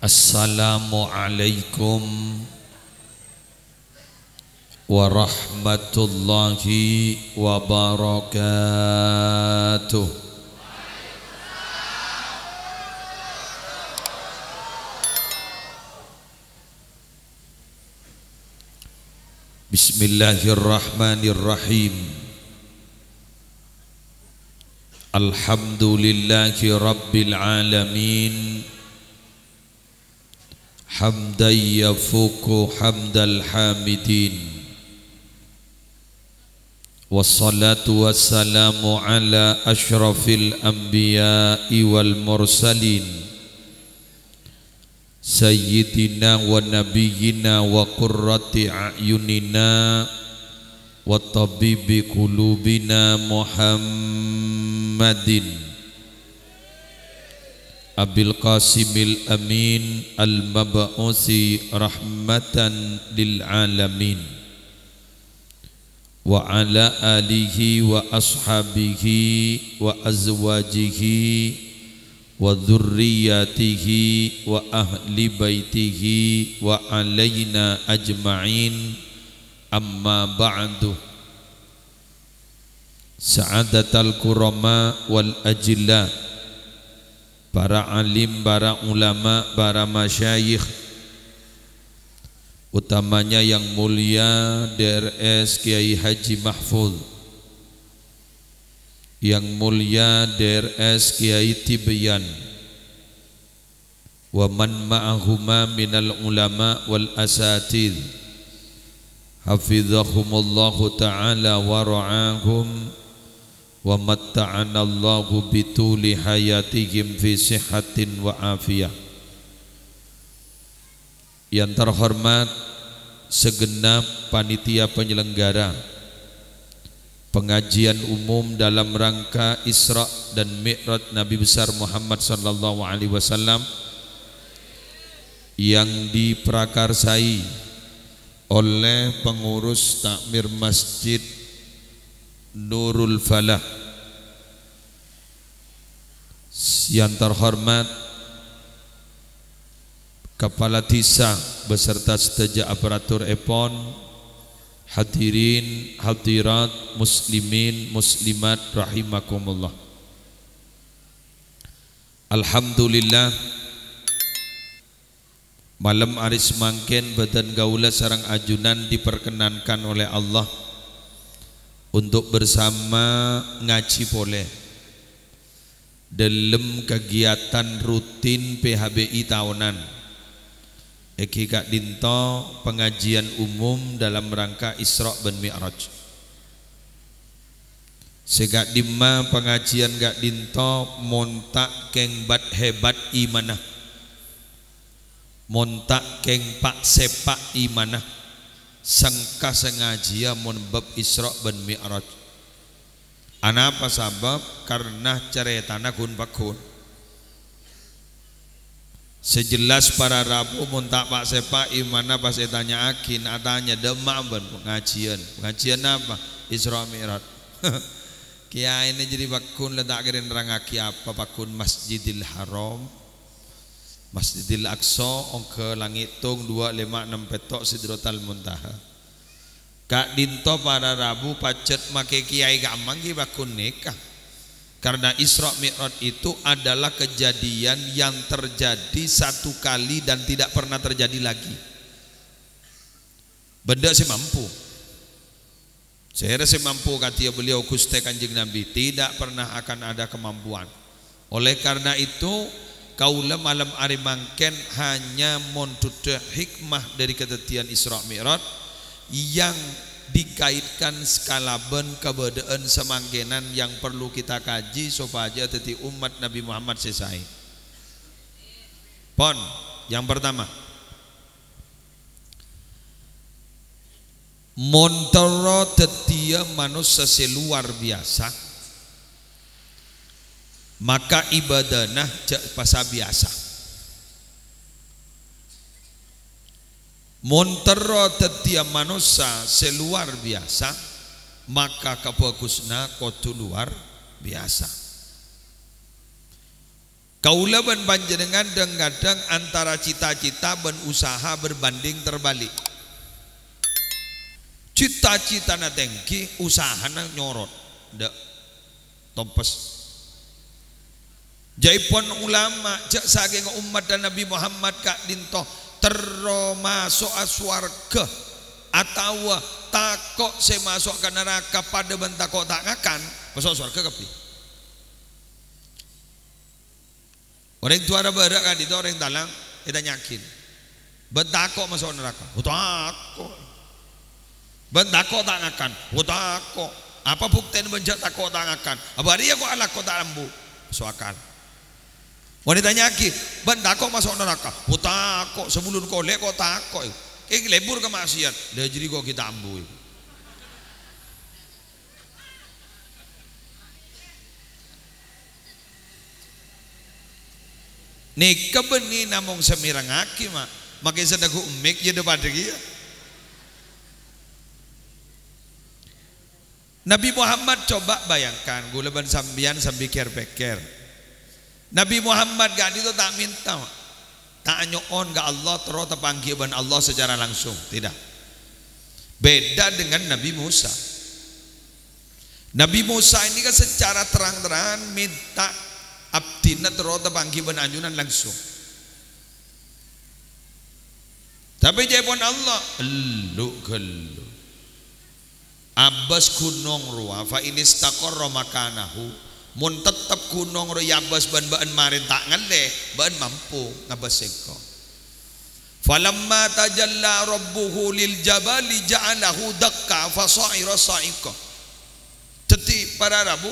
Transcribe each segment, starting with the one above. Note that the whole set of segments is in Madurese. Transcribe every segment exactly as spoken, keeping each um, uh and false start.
Assalamualaikum warahmatullahi wabarakatuh. Bismillahirrahmanirrahim. Alhamdulillahi rabbil alamin. Hamdan yafuqu hamdal hamidin. Wassalatu wassalamu ala asyrafil anbiya'i wal mursalin. Sayyidina wa nabiyyina wa qurrati a'yunina wa tabibi qulubina Muhammadin Abil Qasimil Amin al-mab'usi rahmatan lil alamin. Wa ala alihi wa ashabihi wa azwajihi wa dzurriyyatihi wa ahli baitihi wa alaina ajma'in, amma ba'du. Sa'adatal kurama wal ajilla, para alim, para ulama, para masyayikh, utamanya Yang Mulia D R S Kiai Haji Mahfud, Yang Mulia D R S Kiai Tibyan, wa man ma'ahuma minal ulama wal asatidz, hafizahumullahu ta'ala wa ra'ahum, wa matta'anallahu bituli hayatihim fi sihhatin wa afiyah. Yang terhormat segenap panitia penyelenggara pengajian umum dalam rangka Isra dan Mi'raj Nabi besar Muhammad sallallahu alaihi wasallam yang diprakarsai oleh pengurus takmir Masjid Nurul Falah. Yang terhormat Kepala Desa beserta sadhâjâ aparatur èpon, hadirin hadirat, muslimin muslimat rahimakumullah. Alhamdulillah, malem arè samangkèn bhâdhân kaulâ sareng ajunan diperkenankan oleh Allah untuk bersama ngaji polè. Dâlem kagiyatan rutin P H B I taonan, èngghi ka'dinto pengajian umum dalam rangka Isra bân Mi'raj. Sè ka'dimma pengajian ka'dinto mon ta' kèng bat-hebat imanna, mon ta' kèng pa'-sèpa' imanna, sengka sè ngajiyâ mon bab Isra bân Mi'raj. Anapa sabâb? Karna carètana ghun-pagghun. Sè jelas para rabu mon ta' pa'-sèpa' imanna pas ètanya'aghi, na' tanya, "Dâ'emma bân pangajiyân?" "Pangajiyân apa?" "Isra Mi'raj." Kèyaèna jârèya pagghun la ta' kèra nerrangngaghi apa, pagghun Masjidil Haram, Masjidil Aqsa, ongghâ langngèttong, duwâ', lèma', ennem, pètto', Sidratal Muntaha. Ka'dinto para rabu pajhât makè kèyaè ka'amma èngghi pagghun nèka. Karena Isra Mi'raj itu adalah kejadian yang terjadi satu kali dan tidak pernah terjadi lagi. Bâdâ sè mampu. Sèra sè mampu kadhiyâ beliau Ghustè Kanjeng Nabi, tidak pernah akan ada kemampuan. Oleh karena itu, kaulâ malem arè mangkèn hanya mondhudhâ hikmah dari kadhâddhiyân Isra Mi'raj yang dikaitkan kalabân kabâdâ'ân samangkènan yang perlu kita kaji sopajâ dhâddhi ommat Nabi Muhammad sè saè. Pon, yang pertama, mon terro dhâddhiyâ manossa sè luar biasa, maka ibadana jhâ' pas-sabiasa. Mon terro dhâddhiyâ manossa sè luar biasa, maka kabhâghusânna kodhu luar biasa. Kaulâ bân panjhennengngan dhâng-kadhâng antara cita-cita bân usaha berbanding terbalik. Cita-citana tèngghi, usahana nyorot. Ndak. Tompes. Jhâ'èpon ulama, jhâ' sakènga ommaddhâ Nabbhi Muhammad ka'dhinto terro maso'a sowarghâ, atawa tako' sè maso' ka naraka padâ bân tako' ta' ngakan, maso' sowarghâ kabbhi. Orèng duwâ' bârâ' ka'dhinto orèng talang ètanya'aghi, "Bâ'na tako' maso' naraka?" "Oh, tako'." "Bâ'na tako' ta' ngakan?" "Oh, tako'." "Apa buktèna bâ'na jhâ' tako' ta' ngakan?" "Abâ' rèya ko' alako ta' ambu." Maso' akal. Mon ètanya'aghi, "Bâ'na tako' maso' naraka?" "Oh, tako'. Sabellunna kolè' ko' tako'." Kèng lebur ka ma'siyat. "Lah, jârèya ko' ghi' ta' ambu." Nèka bânnè namong sè mèrengngaghi, ma'. Makè sè neggu' mik, yâ, dâ-padâ kèya. Nabbhi Muhammad, coba bayangkan, ghulâ bân sampèyan sambi kèr-pèkkèr. Nabbhi Muhammad ka'dhinto ta' mènta, ma'. Ta' nyo'on ka Allah, terro tapangghi bân Allah secara langsung. Tidak. Beda dengan Nabi Musa. Nabi Musa ini kan secara terang-terangan minta abdhina terro tapangghi bân ajunan langsung. Tapè ca'èpon Allah, "Ghellu', ghellu'. Abâs ghunong rowa, fa in istaqarra makanahu." Mon tettep ghunong rowa èabâs bân bâ'na marèn ta' ngallè, bâ'na mampu ngabâs sèngko'. "Falamma tajalla rabbuhu lil jabali ja'alahu dakka fa sa'ira sa'iqa." Dhâddhi, para rabu,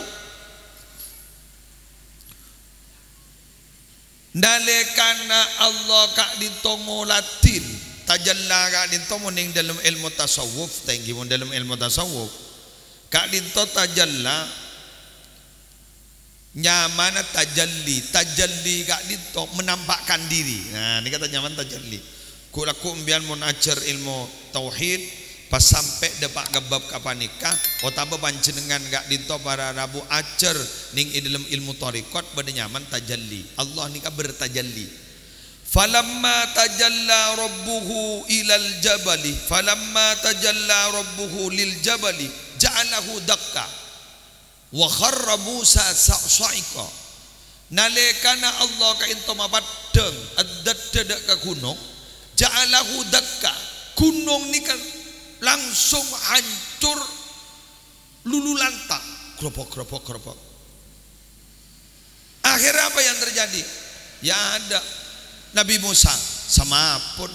nalèkana Allah ka'dhinto ngolatè, tajalla ka'dhinto mon neng dâlem èlmo tasawuf, ta' èngghi mon dâlem èlmo tasawuf, ka'dhinto tajalla nyamana tajalli, tajalli ka'dhinto menampakkan diri. Nah, nèka ta' nyamana tajalli. Ghu'-lagghu' empèyan mon ajhâr èlmo tauhid, pas sampè' dâpa' ka bab kapanèka, otabâ panjhennengngan ka'dhinto para rabu ajhâr neng è dâlem èlmo thariqat bâdâ nyamana tajalli. Allah nèka bertajalli. "Falamma tajalla rabbuhu ilal jabali, falamma tajalla rabbuhu lil jabali, ja'alahu dakka." "Wa kharra Musa sa-, sa'iqa." Nalèkana Allah ka'dhinto mapaddhâng, adhâddhâ dâ' ka ghunong, "ja'alahu dakka." Ghunong nèka langsung hancor lulu lanta. Gropok, gropok, gropok. Akhirnya apa yang terjadi? Ya ada Nabi Musa, samaput.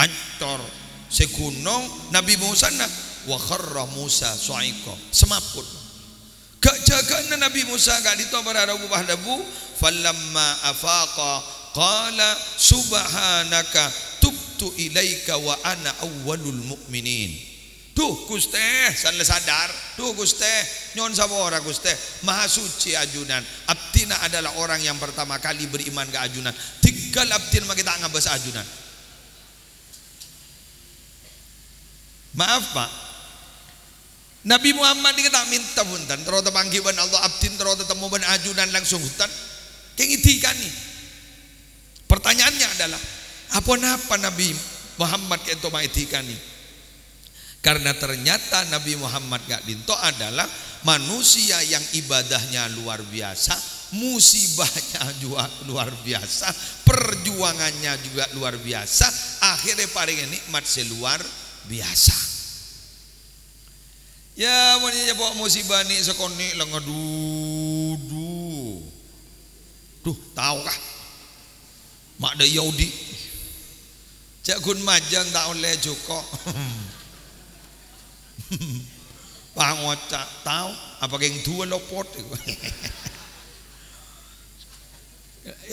Ancor. Sè ghunong, Nabi Musa na, "Wa kharra Musa sa'iqa." Samaput. Ghâ'-jâghâ'na Nabi Musa ka'dhinto para rabu pas dhâbu, "Falamma afaqa qala subhanaka tubtu ilaika wa ana awwalul mu'minin." "Dhu, Ghustè, san la sadar. Dhu, Ghustè, nyo'on sapora, Ghustè. Maha suci ajunan. Abdhina adalah orang yang pertama kali beriman ka ajunan. Dhingghâl abdhina makè ta' ngabâs ajunan." Maaf, Pak. Nabi Muhammad nèka ta' mènta bhunten, terro tapangghi bân Allah, abdhina terro tatemmo bân ajunan langsung bhunten. Kèng èdhikanè. Pertanyaannya adalah, aponapa Nabi Muhammad ka'dhinto ma' èdhikanè? Karena ternyata Nabi Muhammad ka'dhinto adalah manusia yang ibadahnya luar biasa, musibahnya juga luar biasa, perjuangannya juga luar biasa, akhirnya parèngè nè'mat sè luar biasa. Ya, mon nyèpo' musibah nè' sakonè' la ngadudhu. Dhu, tao, kah? Ma' dâ' Yahudi. Jhâ' ghun majâng ta' ollè jhuko'. Pangoca', tao, apa kèng duwâ lopot.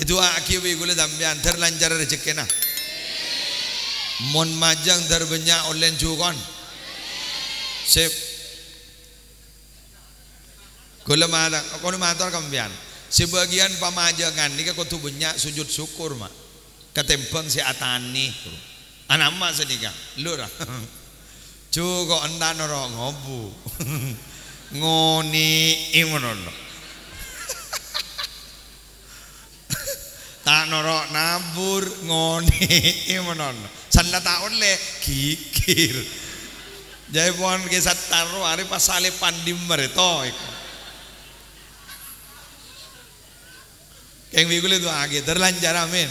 Èdu'aaghi bi' ghulâ sampèyan, dhâr lancar rejhekkèna. Mon majâng dhâr bânnya' ollè jhuko'. Sip. Ghulâ mata-, ghulâ mator ka sampèyan. Sè bâgiyân pamajângan nèka kodhu bânnya' sujud syukur, ma'. Katèmbhâng sè atanè. Anama sanèka, lur. Jhuko' enta noro' ngobu. Ngonè'è manono. Ta' noro' nabur, ngone'e manono. San la ta' olle, gigir. Jâ' pon ke sattar rowa arè pas salèpan dimmer to iku. Keng wi kulâ du'aaghi, terlanjur, amin.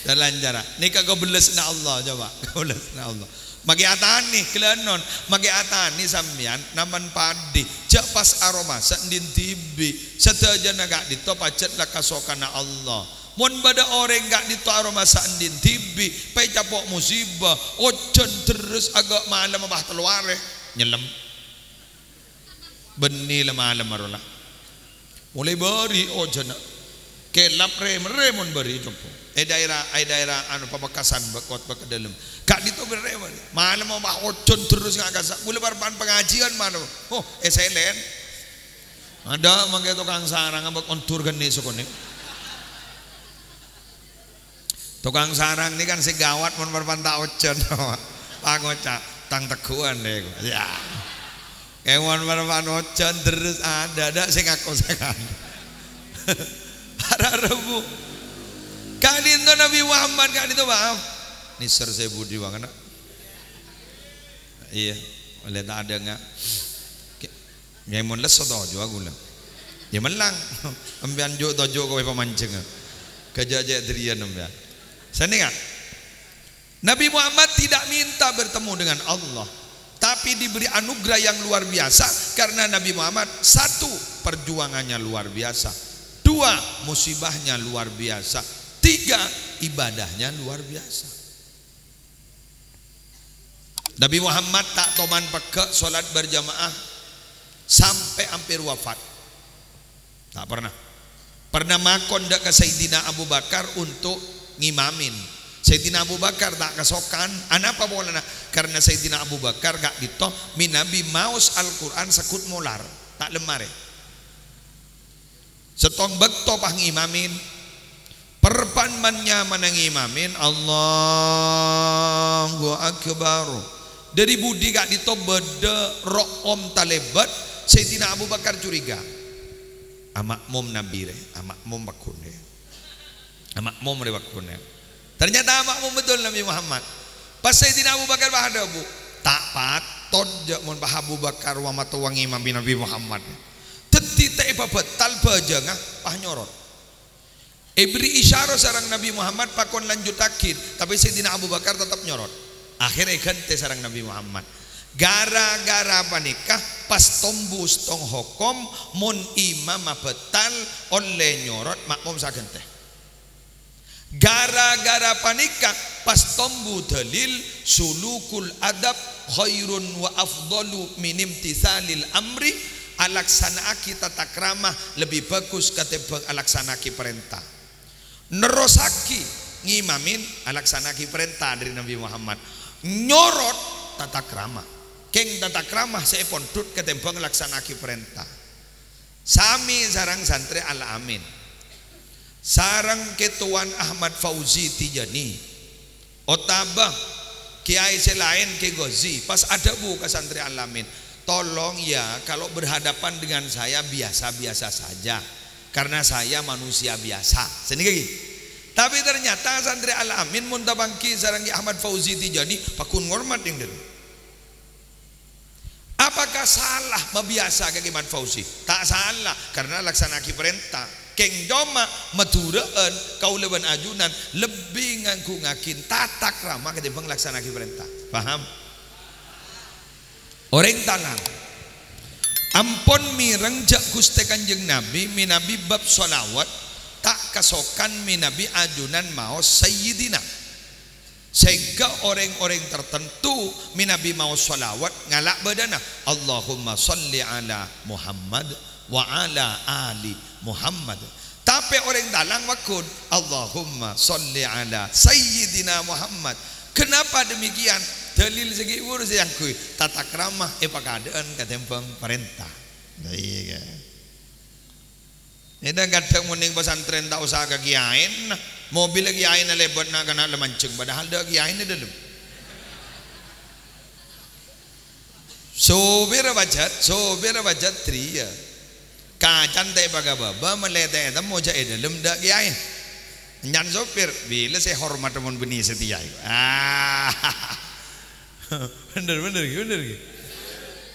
Terlanjur. Nèka kabellessanna Allah, coba. Kabellessanna Allah. Maghi atani, ghellânon. Maghi atani sampèyan, namen paddhi. Jâ' pas aromasa dhin dhibi'. Sadhâjâna ka'dinto pajhât la kasokanna Allah. Mon bâdâ orèng ka'dinto aromasa dhin dhibi', pècapo' musibah, ojhân derres aghâ' malem apa tello arè, nyellem. Bânnè la malem arowa. Molaè bâri' ojhânna. Kelap rè-merrè mon bâri' compo'. È daerah, è daerah anu Pamekasan bâ-, kot bâ' ka dâlem. Ka'dinto berrè bâri'. Malem apa ojhân derres nga' kasa'. Kulâ bâr-bân pangajiân malem. Oh, èsèlèn. Adâ' mangkè tokang sarang abâ' kondur ghenni' sakonè'. Tokang sarang nè kan sè gawat mon bâr-bân ta' ojhân. Pangoca', "Tang tegghuwân, dek." Ya. Kèng mon bâr-bân ojhân terros adâ', adâ' sè ngako sakan. Ara rebu. Ka'dinto Nabi Muhammad, ka'dinto, maaf. Nèser sè budi bângèna. Iyâ, ollè ta' adhângnga. Kè-, Yâ, mon lesso toju' aku la. Yâ, mellang. Sampèyan ju'-toju' kowe pamanjhângnga. Kajâ' jâ' dâriyân sampèyan. Sanèka, Nabi Muhammad tidak minta bertemu dengan Allah, tapi diberi anugerah yang luar biasa karena Nabi Muhammad, satu, perjuangannya luar biasa. Dua, musibahnya luar biasa. Tiga, ibadahnya luar biasa. Nabi Muhammad ta' toman pegghâ' sholat berjamaah sampè' hampir wafat. Ta' pernah. Pernah makon dâ' ka Sayyidina Abu Bakar untuk ngimamin. Sayyidina Abu Bakar ta' kasokan. Anapa polana? Karena Sayyidina Abu Bakar ka'dinto mènabi maos Al-Qur'an saghut molar. Ta' lem arè. Sèttong bâkto pas ngimamin, pèr-pèr man-nyamanna ngimamin, Allahu Akbar. Dâri budi ka'dinto bâdâ ro'om talèbât, Sayyidina Abu Bakar curiga. Ama'mum Nabi rè, ama'mum pagghun rè. Ama'mum rè pagghun rè. Ternyata ama'mum betul Nabi Muhammad. Pas Sayyidina Abu Bakar pas adhâbu, "Ta' patot jâ' mon pas Abu Bakar wa matowa ngimami Nabi Muhammad." Dhâddhi ta' èpabhâtal bhâjângnga, pas nyorot. Èbherri' isyarah sareng Nabi Muhammad pakon lanjuttaghi, tapè Sayyidina Abu Bakar tetep nyorot. Akhèr èghântè sareng Nabi Muhammad. Gara-gara panèka pas tombu sèttong hokom, mon imamma bhâtal ollè nyorot, ma'mum sè aghântè. Gara-gara panèka pas tombu dalil, "Sulukul adab khairun wa afdalu min imtitsalil amri," alaksana'aghi tata krama lebbi bhâghus katèmbhâng alaksana'aghi parènta. Nerrossaghi ngimamin, alaksana'aghi parènta dâri Nabi Muhammad. Nyorot tata krama. Kèng tata krama sè èpondhut katèmbhâng alaksana'aghi parènta. Samè sareng Santrè Al-Amin, sareng Kètowan Ahmad Fauzi Tijani, otabâ kèyaè sè laèn, Kè Ghazi, pas adhâbu ka Santrè Al-Amin, "Tolong ya, kalau berhadapan dengan saya biasa-biasa saja, karena saya manusia biasa." Sanèka ghi. Tapè ternyata Santrè Al-Amin mon tapangghi sareng Kè Ahmad Fauzi Tijani, pagghun ngormat, dingdhâl. Apakah salah mabiyasa ka Kè Ahmad Fauzi? Ta' sala, karena laksana'aghi parènta. Kèng coma Madhurâ'ân, kaulâ bân ajunan lebbi nganggungngaghi tata krama katèmbhâng laksana'aghi parènta. Paham? Orèng Talang. Ampon mèreng jâ' Ghustè Kanjeng Nabi mènabi bab shalawat, ta' kasokan mènabi ajunan maos Sayyidina. Sehingga orèng-orèng tartanto mènabi maos shalawat ngala' bâdâna, "Allahumma shalli ala Muhammad wa ala ali Muhammad." Tapè orèng Talang pagghun, "Allahumma shalli ala Sayyidina Muhammad." Kenapa demikian? Dalil sè ghi' bhuru sè èangghuy, tata krama èpakadâ'ân katèmbhâng parènta. Nah, iyâ, kan? Nèka kadhâng mon neng pesantren ta' osa ka kiyaèna, mobil kiyaèna lèbât na'-kana' la manjheng, padahal dâ' kiyaèna dâlem. Sopèrra pajhât, sopèrra pajhât rèya. Kacan ta' èpakabâbâ, mellè ta' ètemmo jâ' è dâlem dâ' kiyaè. Ènyan sopir, bilâ sè hormat mon bânnè satèya. Ah. Bhender, bhender, bhender.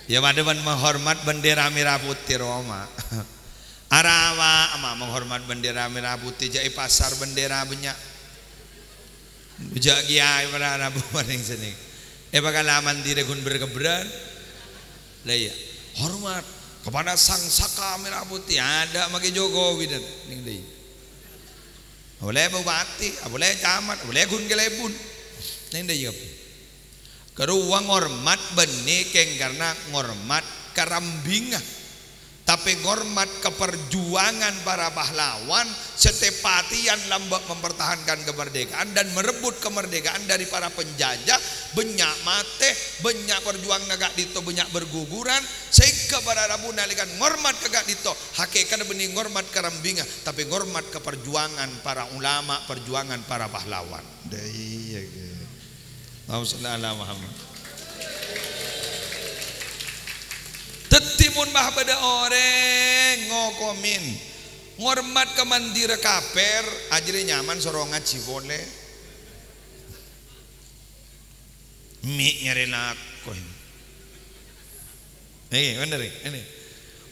Ya, padâ bân menghormat bendera merah putih roma. Arawa, ama menghormat bendera merah putih, jâ' è pasar bendera bânnya'. Jâ' kèyaè para rabu maring sènè. È pakalaman dhiri ghun ber-kebberan. Lah iyâ, hormat kepada sang saka merah putih. Adâ' makè Jokowi dan ning dâi. Abolè bupati, abolè camat, abolè ghun kalèbun. Ning dâi kabbhi. Karowa ngormat bânnè kèng karna ngormat karambhingnga. Tapè ngormat ka parjuwangan para pahlawan sè tè-patèyan lambâ' mempertahankan kemerdekaan dan merebut kemerdekaan dari para penjajah, bânnya' matè, bânnya' parjuwanganna ka'dinto bânnya' berguguran, sehingga para rabu nalèkana ngormat ka ka'dinto, hakèkatta bânnè ngormat karambhingnga, tapè ngormat ka parjuwangan para ulama, parjuwangan para pahlawan. Dâ' iyâ, ghi. Allahumma shalli ala Muhammad. Dhâddhi, mon bâ' bâdâ orèng ngokomin, ngormat ka mandhirra kapèr, ajâriyâ nyaman soro ngajhi polè. Mè' nyarè lako, ini. Eh, bhender, ini.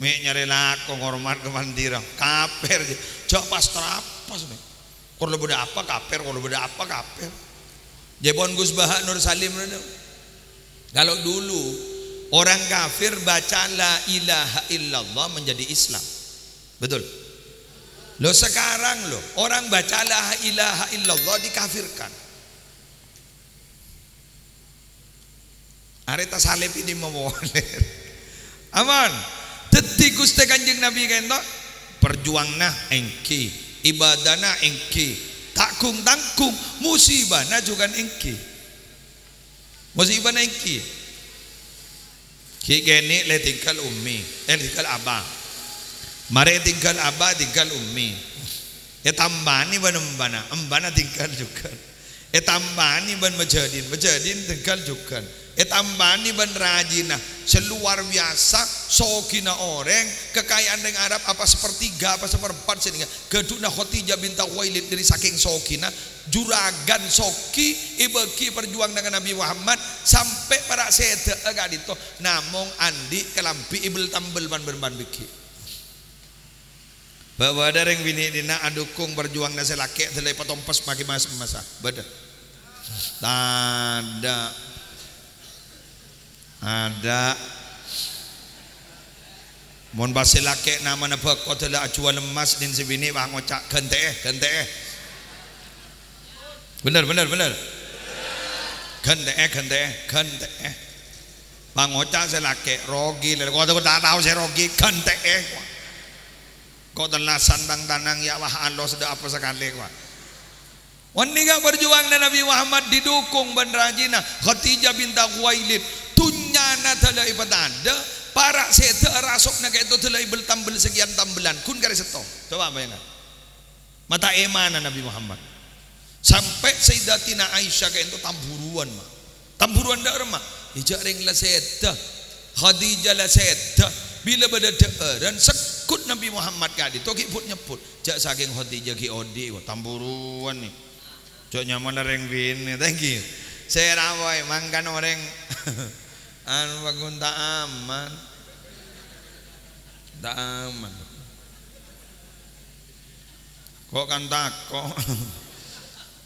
Mè' nyarè lako ngormat ka mandhirra kapèr, jâ' pas-trapas, nih. Kor lo bâdâ apa kapèr, kor lo bâdâ apa kapèr. Jâ' pon Gus Baha Nur Salim rèna. Kalau dulu orang kafir baca la ilaha illallah menjadi Islam. Betul? Lo sekarang lo, orang baca la ilaha illallah dikafirkan. Arè tasalèbhi dimma polè. Aman. Dhâddhi Ghustè Kanjeng Nabi ka'dinto, parjuwanganna èngghi, ibadahna èngghi, ta' ghung-tangghung, musibana jhughân èngghi. Musibana èngghi. Ghi' kènè' la ètinggal ummi, eh, ètinggal aba. Marè ètinggal aba, ètinggal ummi. Ètambâni bân embana, embana tinggal jhughân. Ètambâni bân majâdin, majâdin tinggal jhughân. Ètambâni bân rajina sè luar biasa, soghina orèng, kekayaan rèng Arab apa sapertiga, apa saperempat sè nènggâ. Ghâdhuwânna Khadijah binta Khuwailid dâri sakèng soghina, jurâghân soghi èbâghi parjuwânganna Nabi Muhammad, sampè' para' sèdhâ'â ka'dinto, namong andi' kalambhi èbel-tambel bân bân-bân bighi'. Bâ-, bâdâ rèng binè' dinna' adukung parjuwânganna sè lakè' dâlâ èpatompes makè mas-, massa. Bâdâ? Tadâ'. Adâ'. Mon pas sè lakè' namana bhâko dâlâ ajhuwâl emmas, din sè binè' pas ngoca', "Ghântè'è, ghântè'è." Bhender, bhender, bhender. "Ghântè'è, ghântè'è, ghântè'è." Pas ngoca' sè lakè', "Rogi, lè, kok ta' tao sè rogi, ghântè'è." Kok tellasan tang tanang ya, wah, alos dâ' apa sakalè, wah. Ghânèka parjuwânganna Nabi Muhammad didukung bân rajina Khadijah binta Khuwailid. Dhunnyana dâlâ èpatadâ', para' sèdhâ'â raso'na ka'dinto dâlâ èbel-tambel sakèyan tambellan. Ghun karè sèttong. Coba bayangkan. Mata èmanna Nabi Muhammad. Sampè' Sayyidatina Aisyah ka'dinto tamburuwân, ma'. Tamburuwân dâ'remma? Iyâ, jâ' rèng la sèdhâ. Khadijah la sèdhâ. Bilâ bâdâ dâ'ârân, segghut Nabi Muhammad ka'dinto ghi' but-nyebbhut. Jâ' sakèng Khadijah ghi' odi', wah, tamburuwân, nè. Jâ' nyamana rèng binè', thank you. Sè rawoy, mangkana orèng, anu, paggun ta' aman. Ta' aman. Kok kan tako'.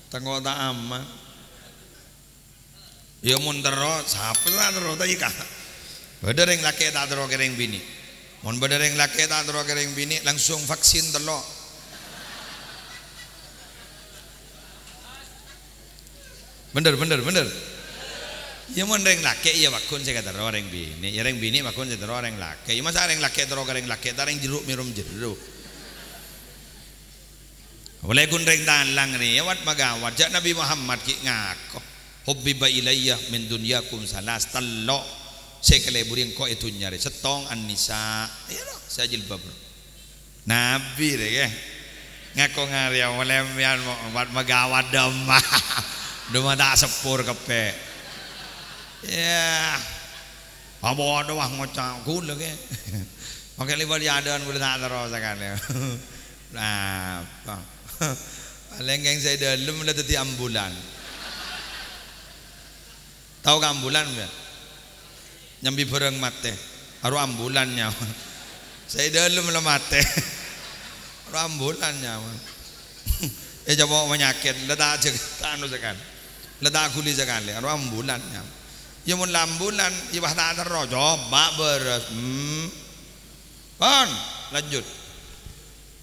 Tako' ta' aman. Iyâ, mon terro, sapa ta' terro, ta' iyâ, Ka'? Bâdâ rèng lakè' ta' terro ka rèng binè'. Mon bâdâ rèng lakè' ta' terro ka rèng binè', langsung vaksin tello'. Bhender, bhender, bhender. Iyâ, mon rèng lakè', iyâ, paggun sè katerro rèng binè'. Iyâ, rèng binè' paggun sè terro rèng lakè'. Iyâ, masa' rèng lakè' terro ka rèng lakè', ta' rèng jeruk mèrom jeruk. Polè ghun rèng talang rèya wat-magawat, jâ' Nabi Muhammad ghi' ngako, "Hubbiba ilayya min dunyakum salas," tello' sè èkaleburi engko' è dhunnya rè, sèttong An-Nisa, iyâ, sè jilbab. Nabi rè, kè, ngako ngarèya, polè sampèyan mo-, wat-magawat dâmma. Dâmma ta' seppur keppè. Iyâ. Apa-apa wah ngoca' ghulâ, kè. Makè lèbât è adâ'ân ghulâ ta' terro sakalè. Apa? Palèng kèng sè è dâlem la dhâddhi ambulan. Tao ka ambulan, ya? Nyambi bhârâng matè. Aro ambulan nyaman. Sè è dâlem la matè. Aro ambulan nyaman. È, coba panyakèt, la ta' jâg-, ta' anu sakalè. La ta' ghuli sakalè, aro ambulan nyaman. Ya, mon la ambulan, ya, bâ' ta' terro, coba bârâs. Hmm. Pon, lanjut.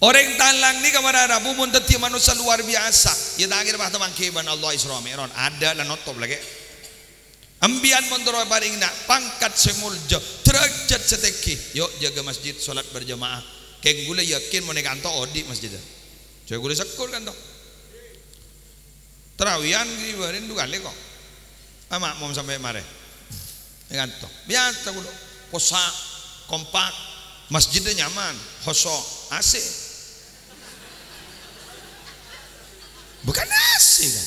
Orèng talang nèka para rabu mon dhâddhiyâ manossa lowar biyasa, ya ta' kèra pas tamangghi bân Allah Isra Mi'raj. Adâ' la notop la kè. Embiyan mon terro èparèngana pangkat sè molja, dârâjhât sè tèngghi, yo jâgâ masjid, sholat berjamaah. Kèng ghulâ yakin mon è kanto odi' masjidda. Jâ ghulâ sekor kanto. Tarawiyan ghi' bâri' du kalè ko'. Amakmum sampè' marè. È kanto. Biyasa ghulâ. Possa', kompak, masjidda nyaman, hoso', A C. Bukan A C, kan?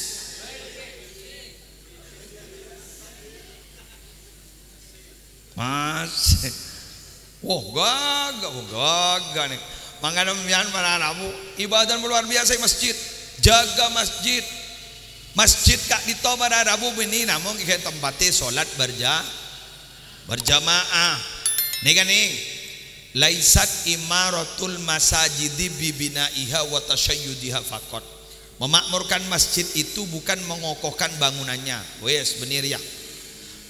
Mas. Wah, ghâgâ, wah, ghâgâ nè. Mangkana sampèyan para rabu, ibadahna luar biyasa è masjid. Jâgâ masjid. Masjid ka'dinto para rabu bânnè namong ghi' tempatta sholat berja-, berjamaah. Nèka, nèng. "Laisat imaratul masajidi bi bina'iha wa tasyayyudiha faqat." Memakmurkan masjid itu bukan mengokohkan bangunannya. Wes, bânnè rèya.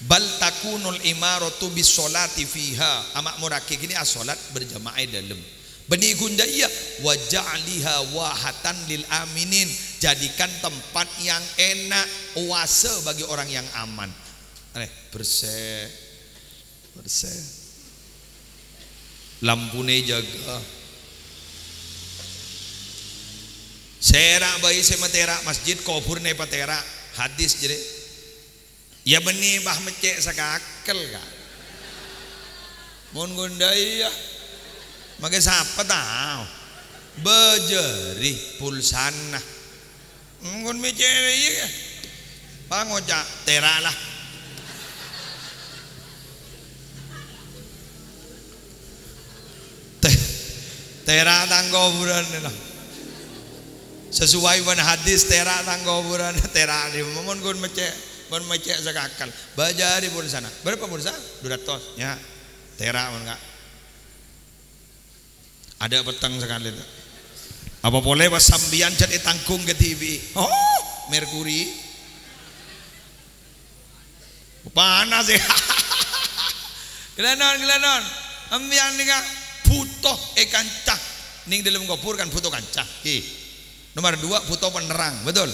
"Bal takunul imaratu bis sholati fiha." Amakmurraghi kènè' asholat berjamaah è dâlem. Bânnè ghun jâ' iyâ, "wa ja'liha wahatan lil aminin." Jadikan tempat yang enak, oase bagi orang yang aman. Anè, bersè. Bersè. Lampuna èjâgâ. Sèra' bhâi sè matèra' masjid, kobhurra èpatèra'. Hadis jârèya. Ya bânnè bâ meccè' sakakel, Ka'. Mon ghun jâ' iyâ. Makè sapa tao? Bâjâri pulsana. Mon meccè' iyâ, Ka'. Pas ngoca', "Tèra' la." Te-, tèra' tang kobhurân, la. Sesuai bân hadis, tèra' tang kobhurân, tèra' di, mon ghun meccè', mon meccè' sakakel. Bâjâri pulsana. Berapa pulsa? Dua ratus. Ya. Tèra' mon, Ka'. Adâ' petteng sakalè, ta'? Apa polè pas sampèyan jhât ètangghung kadhibi'? Oh, Merkuri. Panas, ya. Ghellâ' non, ghellâ' non. Sampèyan nèka bhuto èkanca. Nèng dâlem kobhur kan bhuto kanca. Hi. Nomor dua, bhuto penerrang. Betul?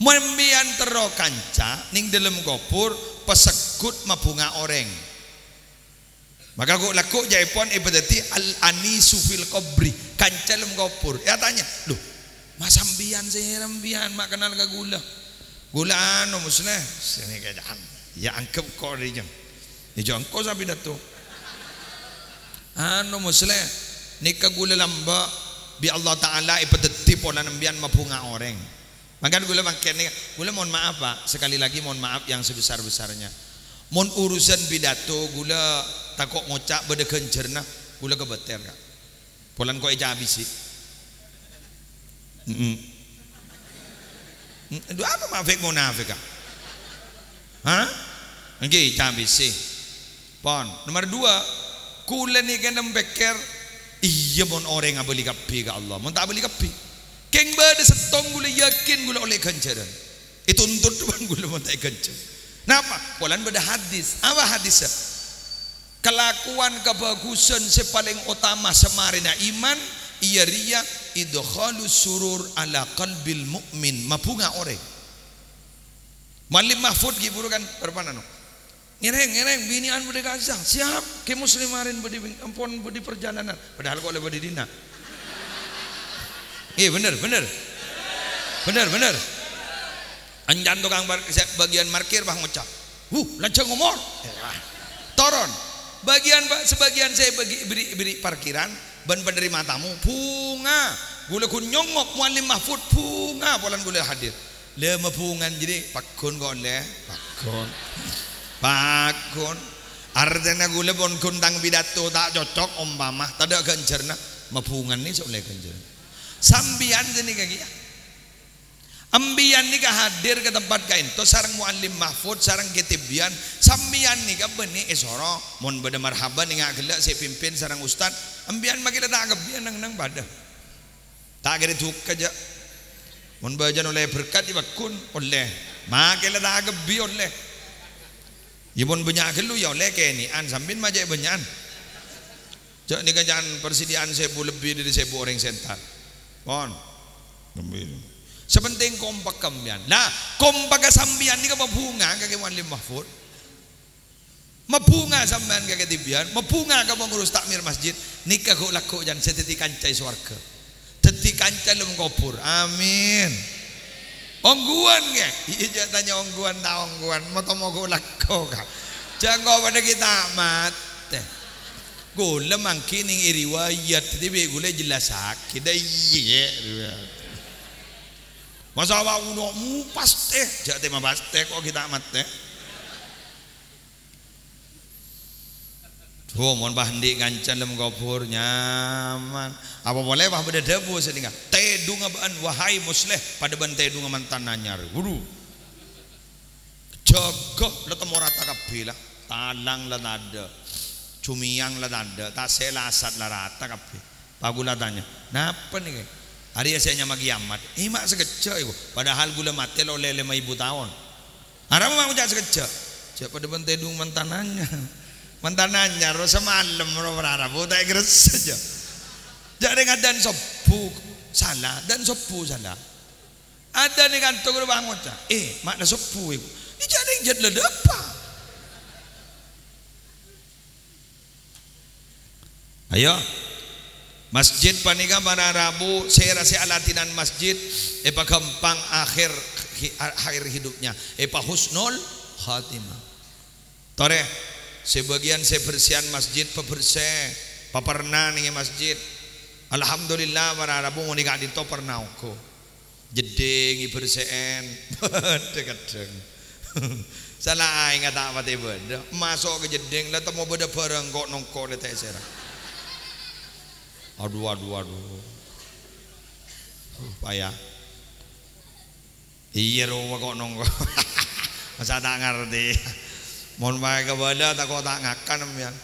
Mon sampèyan terro kanca, nèng dâlem kobhur, pasegghut mabhunga orèng. Maka ghu'-, lagghu' jâèpon èpadhâddhi al-anisu fil qabri, kanca lem kobhur. Èatanya, "Loh, ma' sampèyan sè sampèyan ma' kennal ka ghulâ?" "Ghulâ anu, Musleh." Sè nèka jân. Ya, anggep ko' rèya. Ya, jâ' engko' sè pidato. "Anu, Musleh, nèka ghulâ lambâ' bi' Allah Ta'ala èpadhâddhi polana sampèyan mabhunga orèng." Mangkana ghulâ mangkèn nèka, ghulâ mohon maaf, Pak. Sekali lagi mohon maaf yang sebesar-besarnya. Mon urusan pidato, ghulâ tako' ngoca' bâdâ ghânjhârânna, ghulâ kobâtèr, Ka'. Polana ko' ècabisi. Mm-mm. Mm, aduh, apa mafèk monafèk, Ka'? Hah? Èngghi, cabisi. Pon. Nomor dua, ghulâ nèka nem pèkkèr, iyâ mon orèng abâli kabbhi ka Allah, mon ta' abâli kabbhi. Kèng bâdâ sèttong ghulâ yakin ghulâ ollè ghânjhârân. Ètuntut bân ghulâ mon ta' èghânjhâr. Napa? Polana bâdâ hadis. Apa hadisnya? Kalakowan kabhâghusân sè palèng otama samarèna iman, iyâ rèya idkhalus surur ala qalbil mu'min, mabhunga orèng. Muallim Mahfud ghi' bhuru kan, bârâmpa nano. Ngèrèng, ngèrèng, binè'an bâdâ è ka'issa. Siap, Kè Muslim arèn bâdâ, ampon bâdâ parjhâlânan. Padahal ko' la bâdâ è dinna'. Iyâ, bhender, bhender. Bhender, bhender. Èncan tokang par-, sè bâgiyân markir, bâh, ngoca', "Huh, lanjhâng omor." Toron. Bâgiyân, Pak, sabâgiyân sè bâgi-, bherri', bherri' parkiran bân penerima tamu, bhunga. Ghulâ ghun nyongop Muallim Mahfud, bhunga polana ghulâ hadir. La mabhungan jârèya, pagghun ko' lè, pagghun. Pagghun. Artèna ghulâ pon ghun tang pidato ta' cocok, ompama, tadâ' ghânjhârânna, mabhungan nè sè ollè ghânjhârân. Sampèyan jârèya kèya. Empiyan nèka hadir ka tempat ka'ènto sareng Muallim Mahfud, sareng Ketibian. Sampèyan nèka bânnè èsoro, mon bâdâ marhaban, enga' ghellâ' sè pimpin sareng ustad. Empiyan makè la ta' kabbhi neng-neng padâ. Ta' kèra duka, jâ'. Mon bâjâna ollè berkat, yâ paggun, ollè. Makè la ta' kabbhi, ollè. Yâ, mon bânnya' ghâllu, yâ ollè kènè'an, sampèyan ma' cè' bânnya'an. Jâ' nèka can persediaan sèbu lebbi dâri sèbu orèng sè entar. Pon. Sè pentèng kompak sampèyan. Lah, kompakka sampèyan nèka mabhunga ka Kè Muallim Mahfud. Mabhunga sampèyan ka Ketibian, mabhunga ka pengurus takmir masjid. Nèka ghu'-lagghu' can sè dhâddhi kanca è sowarghâ. Dhâddhi kanca è alam kobhur. Amin. Ongghuwân, ghi? Iyâ, jâ' tanya ongghuwân ta' ongghuwân, mata mogok lako, Ka'. Jâ' engko' padâ ghi' ta' matè. Ghulâ manggi nèng è riwayat, dhâddhi bi' ghulâ èjellasaghi. Dâ' iyâ, riwayat. Masa wa' uno' mu pastè, jâ' tèma pastè kok ghi' ta' matè. Duh, mon pas andi' kanca è alam kobhur, nyaman. Apa polè pas bâdâ dhâbu sè nèka, "Tèdungnga bâ'ân, wahai Musleh, padâ bân tèdungnga mantan anyar." Waduh. Jâgâ, la temmo rata kabbhi, la. Talang la tadâ'. Jumèyang la tadâ'. Tasè' la asat la rata kabbhi. Pas ghulâ tanya, "Napa nèka?" "Arèya sè anyama kiamat." "Eh, ma' sakejjhâ' èko. Padahal ghulâ matè lo' ollè lèma èbu taon." "Arapa ma' ngoca' sakejjhâ'?" "Jâ' padâ bân tèdung mantan anyar." Mantan anyar, ro samalem, ro parara, bu ta' ègressa, jâ'. Jâ' rèng adân sobbhu sala, adân sobbhu sala. Adân è kanto ghuru pas ngoca', "Eh, ma'na sobbhu èko." Iyâ, jâ' rèng jât la dâpa'. Ayo. Masjid panèka para rabu, sèra sè aladinan masjid, èpaghâmpang akhir hi-, akhir hidupnya, èpahusnul khatimah. Torè, sè bâgiyân sè bersèyan masjid, pabersè, paperna nèng è masjid. Alhamdulillah, para rabu mon è ka'dinto perna ongghu. Jeddhing èbersè'è. Bâdâ keddhâng. Sala aèngnga ta' patè bâdâ. Maso' ka jeddhing, la temmo bâdâ bârâng ko'-nongko' lè ta' èsèra. Adu, adu, adu. Uh, paya. Iyâ, rowa ko'-nongko'. Masa ta' ngartè. Mon maè kabâlâ, tako' ta' ngakan, sampèyan.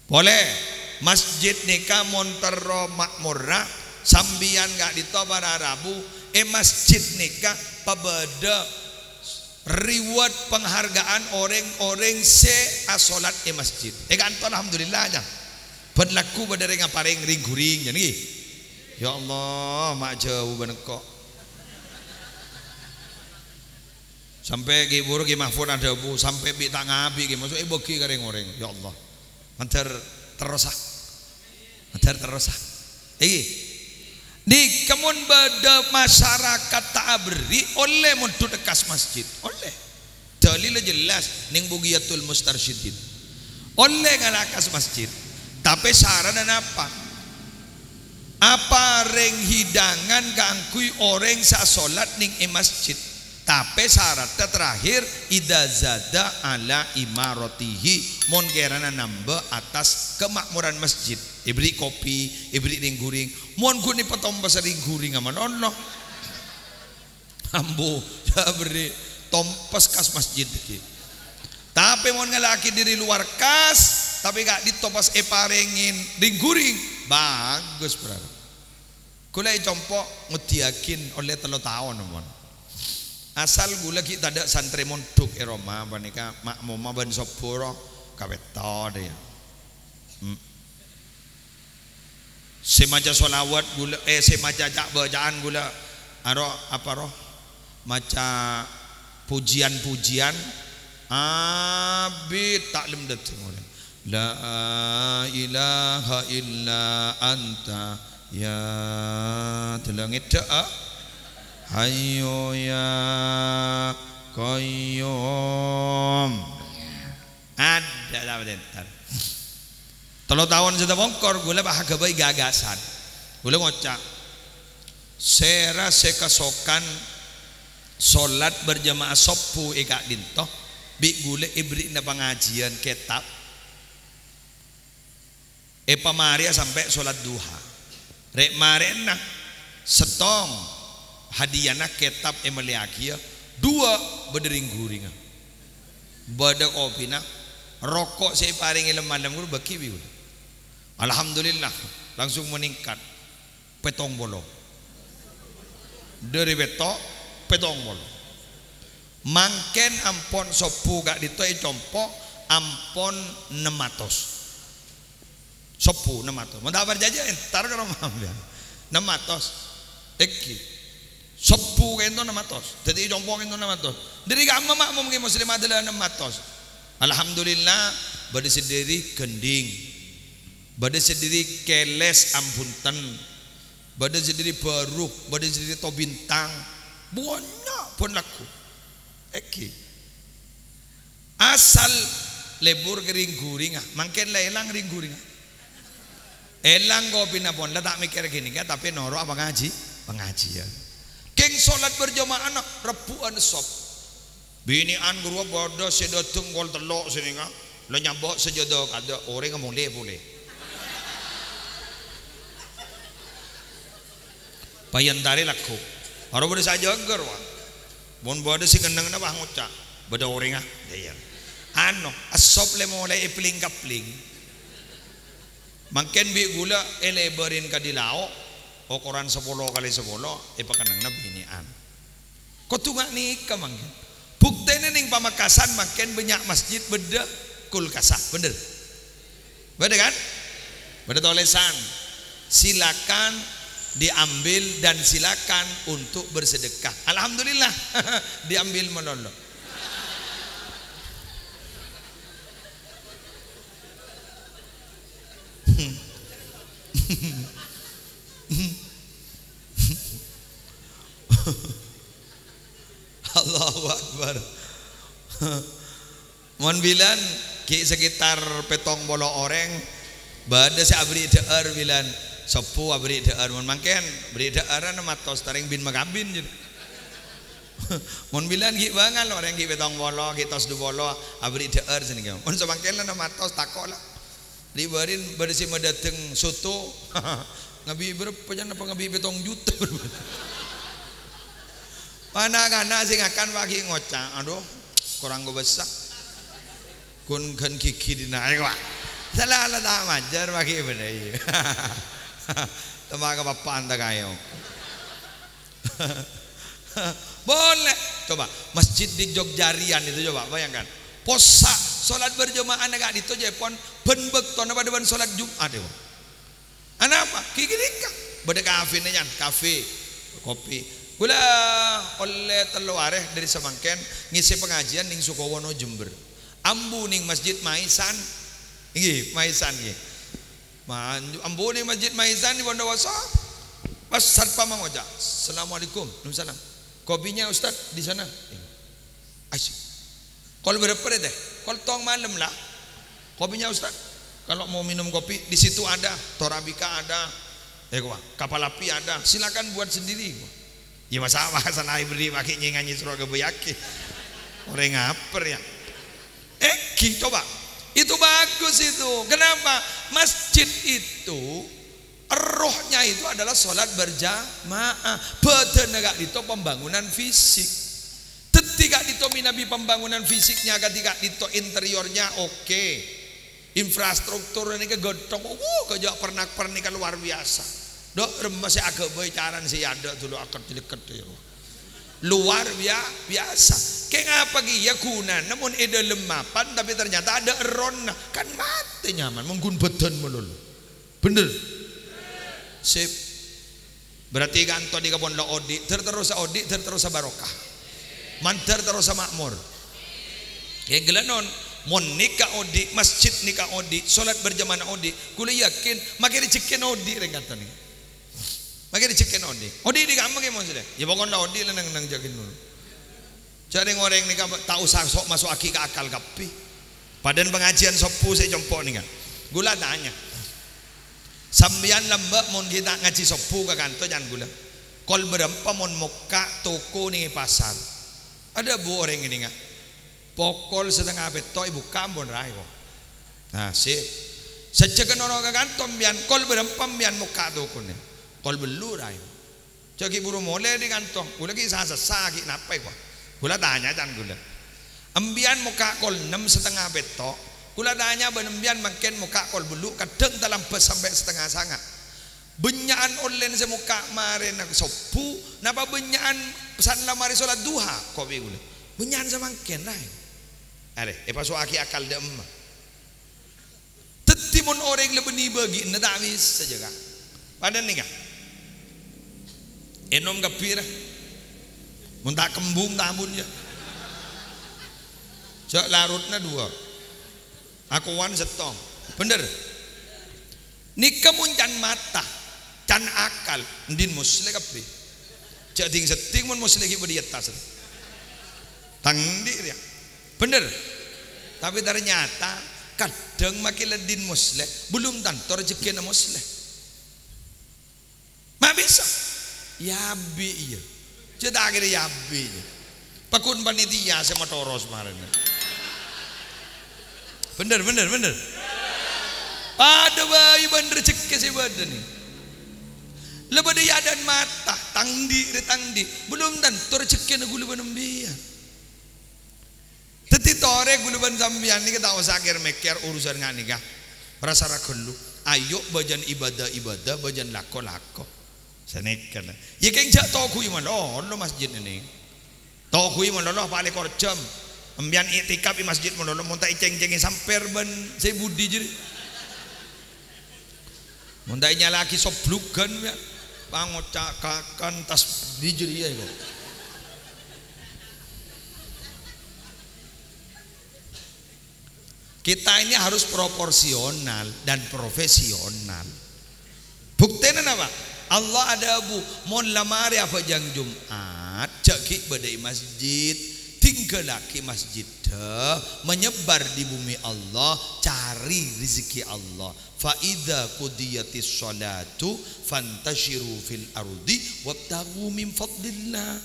Polè, masjid nèka mon terro ma'morra, sampèyan ka'dinto para rabu, è masjid nèka pabâdâ reward penghargaan orèng-orèng sè asolat è masjid. È kanto, alhamdulillah, jâ. Bân lagghu bâdâ rèng aparèng ring-ghuring, jâ nèka. Ya Allah, ma' jâu bân engko'. Sampè' Ki Buru, Ki Mahfud adhâbu, sampè' bi' ta' ngabi', Ki, maso' èbâgi ka rèng-orèng. Ya Allah. Mandhâr terrosa. Mandhâr terrosa. Iki. Nèka mon bâdâ masyarakat ta' aberri', ollè mondhut è kas masjid. Ollè. Dalilla jelas nèng Bughyatul Mustarsyidin. Ollè ngala' kas masjid. Tapè sarana napa? Aparèng hidangan kaangghuy orèng sè asolat nèng è masjid. Tapè saratta terakhir, idza zada ala imaratihi, mon kèrana nambâ attas kamakmuran masjid, èberri' kopi, èberri' ring-ghuring, mon ghun èpatompes ring-ghuring amanono. Ambu, ya berri' tompes kas masjid ghi. Tapè mon ngala'aghi dâri lowar kas, tapè ka'dinto pas èparèngè ring-ghuring, bagus, Bro. Ghulâ è compo' ngoddhiyaghi ollè tello taon, mon. Asal ghulâ ghi' tadâ' santrè mondhuk è roma, panèka ma'mumma bân sobbhu ro, kapètto dâ' iyâ. Hmm. Sè maca sholawat ghulâ, eh, sè maca ca'-bâca'an ghulâ, aro, apa ro? Maca pujian-pujian, abit ta' lem dâteng orèng. La ilaha illa anta ya, dâlâ ngèdhâ'â. Hayyu ya qayyum. Adâ' ta' patèntar. Tello taon sè tapongkor, ghulâ pas aghâbây gagasan. Ghulâ ngoca', sèra sè kasokan solat berjamaah sobbhu è ka'dinto, bi' ghulâ èberri'na pangajiyân kètab. Èpamarèya sampè' solat duha. Rè'-marè'na sèttong. Hadiyana kètab èmellèyaghiyâ, duwâ' bâdâ rèng-ghurèngnga. Bâdâ kopina, roko' sè èparèngè lem-malem ghuru bâghi bi' ghuru. Alhamdulillah, langsung meningkat pèttong polo. Dâri pètto', pèttong polo. Mangkèn ampon sobbhu ka'dinto ècompo', ampon nem atos. Sobbhu nem atos. Mon ta' parcajâ, entar ka roma sampèyan. Nem atos. Èngghi. Sobbhu ka'dinto nem atos. Dhâddhi ècompo' ka'dinto nem atos. Dhâri ka'imma ma'mum ghi' muslimat la nem atos. Alhamdulillah, bâdâ sè dhâri ghândhing. Bâdâ sè dhâri kèlès ambhunten. Bâdâ sè dhâri bâru, bâdâ sè dhâri to bintang. Bânnya' bân lagghu. Èngghi. Asal lebur ka rèng-ghurèngnga, mangkèn la èlang rèng-ghurèngnga. Èlang kopina pon, la ta' mèkkèr ghânèka, tapè noro' apa ngaji? Pangajiyân. Kèng solat berjamaahna rebbhu'ân sop. Binè'an ghâruwa bâdâ sè dâteng kol tello' sènèngnga, la nyambhut sajâdâ kadâ', orèngnga molè polè. Paèntarè lagghu. Aro bâdâ sajâgâ rowa. Mon bâdâ sè ngennengnga pas ngoca', "Bâdâ orèngnga." Iyâ, iyâ. Anu, èsop lè-molè èpling-kapling. Mangkèn bi' ghulâ èlebârin kadhi lao', okoran sapolo kalè sapolo, èpakennengnga binè'an. Kodhu nga' nèka mangkèn. Buktèna nèng Pamekasan mangkèn bânnya' masjid bâdâ kulkasa, bhender? Bâdâ kan? Bâdâ tolèsan, "Silakan diambil dan silakan untuk bersedekah." Alhamdulillah, diambil malolo. Allahu Akbar. Mon bilân ghi' sekitar pèttong polo orèng, bâdâ sè aberri' dhâ'âr bilân, sobbhu aberri' dhâ'âr. Mon mangkèn, aberri' dhâ'ârân matos tarèng bin makabin, jâ. Mon bilân ghi' bângal orèng ghi' pèttong polo, ghi' tos du polo, aberri' dhâ'âr sènèngghâ. Mon samangkèn la nem atos, tako' la. Li-bârin bâdâ sè madâteng soto. Ngabi' bârâmpa, can, apa ngabi' pèttong juta? Ana'-kana' sè ngakan paghi' ngoca', "Adhu, korang kobâsa. Ghun ghân ghighi dinna', èkowa." Sala la ta' majâr paghi' bâdâ, iyâ. Temma ka pappa'an ta' kaèo. Boleh. Coba, masjid di Jogja Rian itu coba bayangkan. Possa' solat berjamaahna ka'dinto jâ' pon bân bâktona padâ bân solat Jum'at, ya. Anapa? Ghi' ghânèka. Bâdâ kafèna, yan, kafè, kopi. Ghulâ ollè tello arè dâri samangkèn ngèssè pangajiân nèng Sukowono, Jember. Ambu nèng Masjid Maisan. Èngghi, Maisan, èngghi. Ma-, ambu nèng Masjid Maisan di Bondowoso. Pas satpam ngoca', "Assalamualaikum." "Waalaikumsalam." "Kopinya, Ustaz, di sana." Asyik. "Kol bârâmpa rè, tèh?" "Kol tong malem, la." "Kopinya, Ustaz, kalau mau minum kopi, di situ ada, Torabika ada, eh, wah, kapal api ada, silakan buat sendiri." Ya, masa, masa laèn bâri' paghi' nyè-nganyè soro ghâbâyyaghi. Orèng ngapèr, ya. Èngghi, coba. Itu bagus itu. Kenapa? Masjid itu, rohnya itu adalah sholat berjamaah. Bâdâna ka'dinto pembangunan fisik. Dhâddhi ka'dinto mènabi pembangunan fisiknya ka'dinto, interiornya oke. Infrastruktur nèka ghântong, wuh, ghâjâ' pernak-pernik luar biasa. Dâ' remma sè aghâbây carana sè èadâ' dulu akad-lèkad, ya. Luar bia-, biasa. Kèng apa kèya ghunana mon è dâlem mapan, tapè ternyata adâ' erronna? Kan matè nyaman, mon ghun bâdân malolo. Bhender? Sip. Berarti ka'dinto nèka pon la odi', ter-terrosa odi', ter-terrosa barokah. Mandhâr terrosa makmur. Èngghâ la non, mon nèka odi', masjid nèka odi', sholat berjamaah odi', ghulâ yakin, makè rejhekkèna odi' rèng ka'dinto nèka. Makè rejhekkèna odi'. Odi' dâri kamma kè mon sèdhâ? Ya, pokokna odi' la neng-neng jâgâ dulu. Jhâ' rèng-orèng nèka ta' osa sok maso'aghi ka akal kabbhi. Padâna pangajiân sobbhu sè compo' nèka. Ghulâ tanya. Sampèyan lambâ' mon ghi' ta' ngajhi sobbhu ka kanto, can ghulâ. Kol bârâmpa mon mokka' toko nèng è pasar? Adhâbu orèng nèka. Pokol satengnga pètto' èbukka' ampon raè, ko. Nah, sip. Sajjhegghâ noro' ka kanto sampèyan, kol bârâmpa sampèyan mokka' tokona? Kol bâllu' raè. Jhâ' ghi' buru molè dâri kanto. Ghulâ ghi' sa-sassa, ghi' napa, èko. Ghulâ tanya can ghulâ. Embiyan mokka' kol ennem satengnga pètto'. Ghulâ tanya bân embiyan mangkèn mokka' kol bâllu', kadhâng talambât sampè' satengnga sanga'. Bânnya'an ollèna sè mokka' marèna sobbhu, napa bânnya'an san la marè sholat duha? Kopi ghulâ. Bânnya'an samangkèn, laèn. Arè, èpaso'aghi akal dâ' emma. Dhâddhi, mon orèng la bânnè bâgiânna ta' bisa, jâ, Ka'. Padâ nèka. Ènom kabbhi, ra. Mon ta' kembung, ta' ampon, jâ. Jhâ' larutna duwâ'. Akowan sèttong. Bhender. Nèka mon can mata, can akal, ḍin moslè kabbhi. Jhâ' ḍing-seḍḍing mon moslè ghi' bâḍâ è attas. Tang ḍi' rèya. Bhender. Tapè ternyata kadhâng makè la ḍin moslè, belum tanto rejekkèna moslè. Ma' bisa? Yâ abbi' iyâ. Jhâ' ta' kèra yâ abbi' iyâ. Pagghun panitia sè matoro' samarèna. Bhender, bhender, bhender. Padâ bhâi bân rejekkè sè bâḍâ nè. La bâḍâ è aḍâ'na mata, tang ḍi', rè tang ḍi'. Belum tanto rejekkèna ghulâ bân embiyan. Dhâddhi torè ghulâ bân sampèyan nèka ta' osa kèr-mèkkèr urusan nga' nèka. Ra-sara ghâllu. Ayo bâjâna ibadah-ibadah, bâjâna lako-lako. Sanèka. Yâ kèng jhâ' togu'i malolo masjid nèng. Togu'i malolo pa' lèkor jam. Embiyan i'tikaf è masjid malolo, mon ta' ècèng-cèngè sampèr bân sè budi jârèya. Mon ta' ènyala'aghi sobblughân, yâ. Pangoca' kakan tasbih jârèya, yâ. Kita ini harus proporsional dan profesional. Buktèna napa? Allah adhâbu, "Mon la marè abhâjâng Jum'at, jhâ' ghi' bâḍâ è masjid, tinggalaghi masjidda, menyebar di bumi Allah, cari rezeki Allah. Fa idza qudiyatis sholatu fantashiru fil ardi wabtaghu min fadlillah."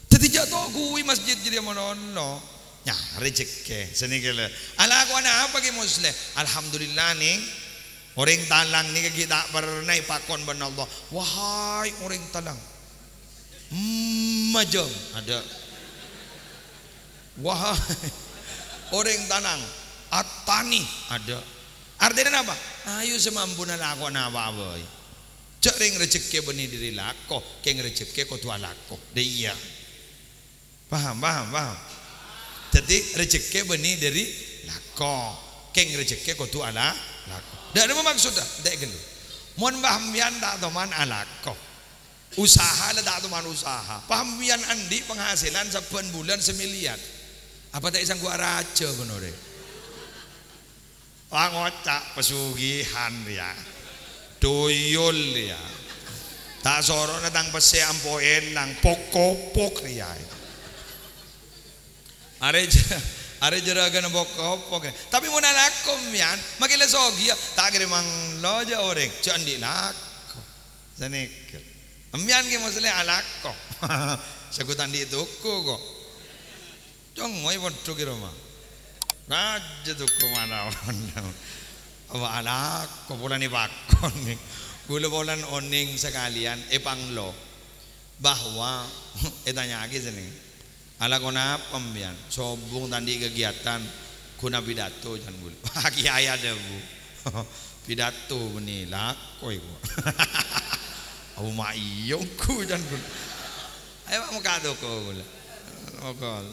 Dhâddhi jhâ' togu'i masjid jârèya malolo. Nyarè rejekkè, sanèka lho. Alakowan apa ghi' moslè? Alhamdulillah, nèng. Orèng talang nèka ghi' ta' pernah èpakon bân Allah. "Wahai orèng talang, majâng." Aḍâ'. "Wahai orèng talang, atani." Aḍâ'. Artèna napa? Ayo sè mampuna lakowan apa bhâi. Jhâ' rèng rejekkè bânnè ḍâri lako, kèng rejekkè kodhu alako. Ḍâ' iyâ. Paham, paham, paham? Dhâddhi, rejekkè bânnè ḍâri lako. Kèng rejekkè kodhu ala-, lako. Ḍâ' remma maksodda? Ḍâ' ghâllu. Mon bâ' embiyan ta' toman alako. Usaha la ta' toman usaha. Bâ' embiyan anḍi' penghasilan sabbhân bulân samiliyar. Apa ta' èsangghuwâ rajâ bân orèng? Pangoca' pasugihan rèya. Tuyul rèya. Ta' soro'na tang pèssè ampo èlang, pok-kopok rèya. Arè jâ-, arè jârâghânna pok-kopok rèya. Tapè mon alako embiyan, makè la sogiyâ, ta' kèra manglo jâ orèng, jhâ' anḍi' lako. Sanèka. Embiyan ghi' moslè alako. Saghut anḍi' toko ko'. Cong, moy pondhuk è roma. Rajâ toko manaon. Apa alako polana èpakon. Ghulâ polana onèng sakalèyan èpanglo bahwa ètanya'aghi sènèng. Alako napa embiyan? Sobung ta' anḍi' kegiatan, ghun apidato, can ghulâ. Kèyaè adhâbu. Pidato bânnè lako èko. Abu ma' iyâ ongghu, can ghulâ. Ayo, Pak, mokka' toko ghulâ. Mokka'.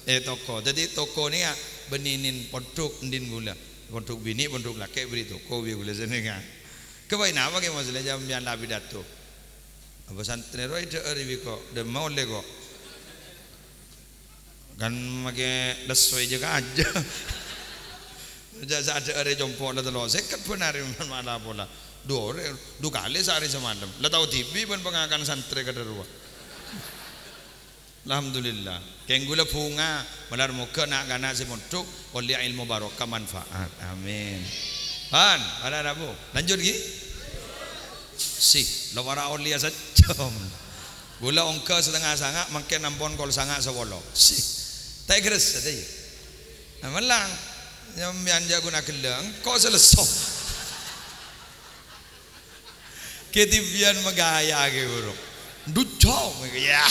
Eh, toko. Dhâddhi toko nèka bânnè nèng pondhuk, ḍin ghulâ. Pondhuk binè', pondhuk lakè' bâri' toko bi' ghulâ sènèka. Kabây napa kè moslè jhâ' embiyan la apidato? Apa santrè rowa èḍhâ'âr bi' ko', ḍâmma ollè ko'. Kan makè lesso è jâ-kajâ. Jhâ' sè aḍhâ'âr è compo' la tello sèket bân arè mala pola. Ḍu orèng, ḍu kalè saarè samalem. La tao dhibi' bân pangakan santrè kadhâ' rowa. Alhamdulillah. Kèng ghulâ bhunga, malar moghâ na'-kana' sè mondhuk ollè èlmo barokah manfaat. Amin. Pan, para rabu. Lanjut ghi? Sih, lo para ollè sajjhâm. Ghulâ ongghâ satengnga sanga', mangkèn ampon kol sanga' sapolo. Sih. Ta' ègressa, ta' iyâ? Nah, mellang. Sampèyan jhâ' ghun aghellâ', engko' sè lesso. Ketibiyan magaya ke burung. Ducong, ya.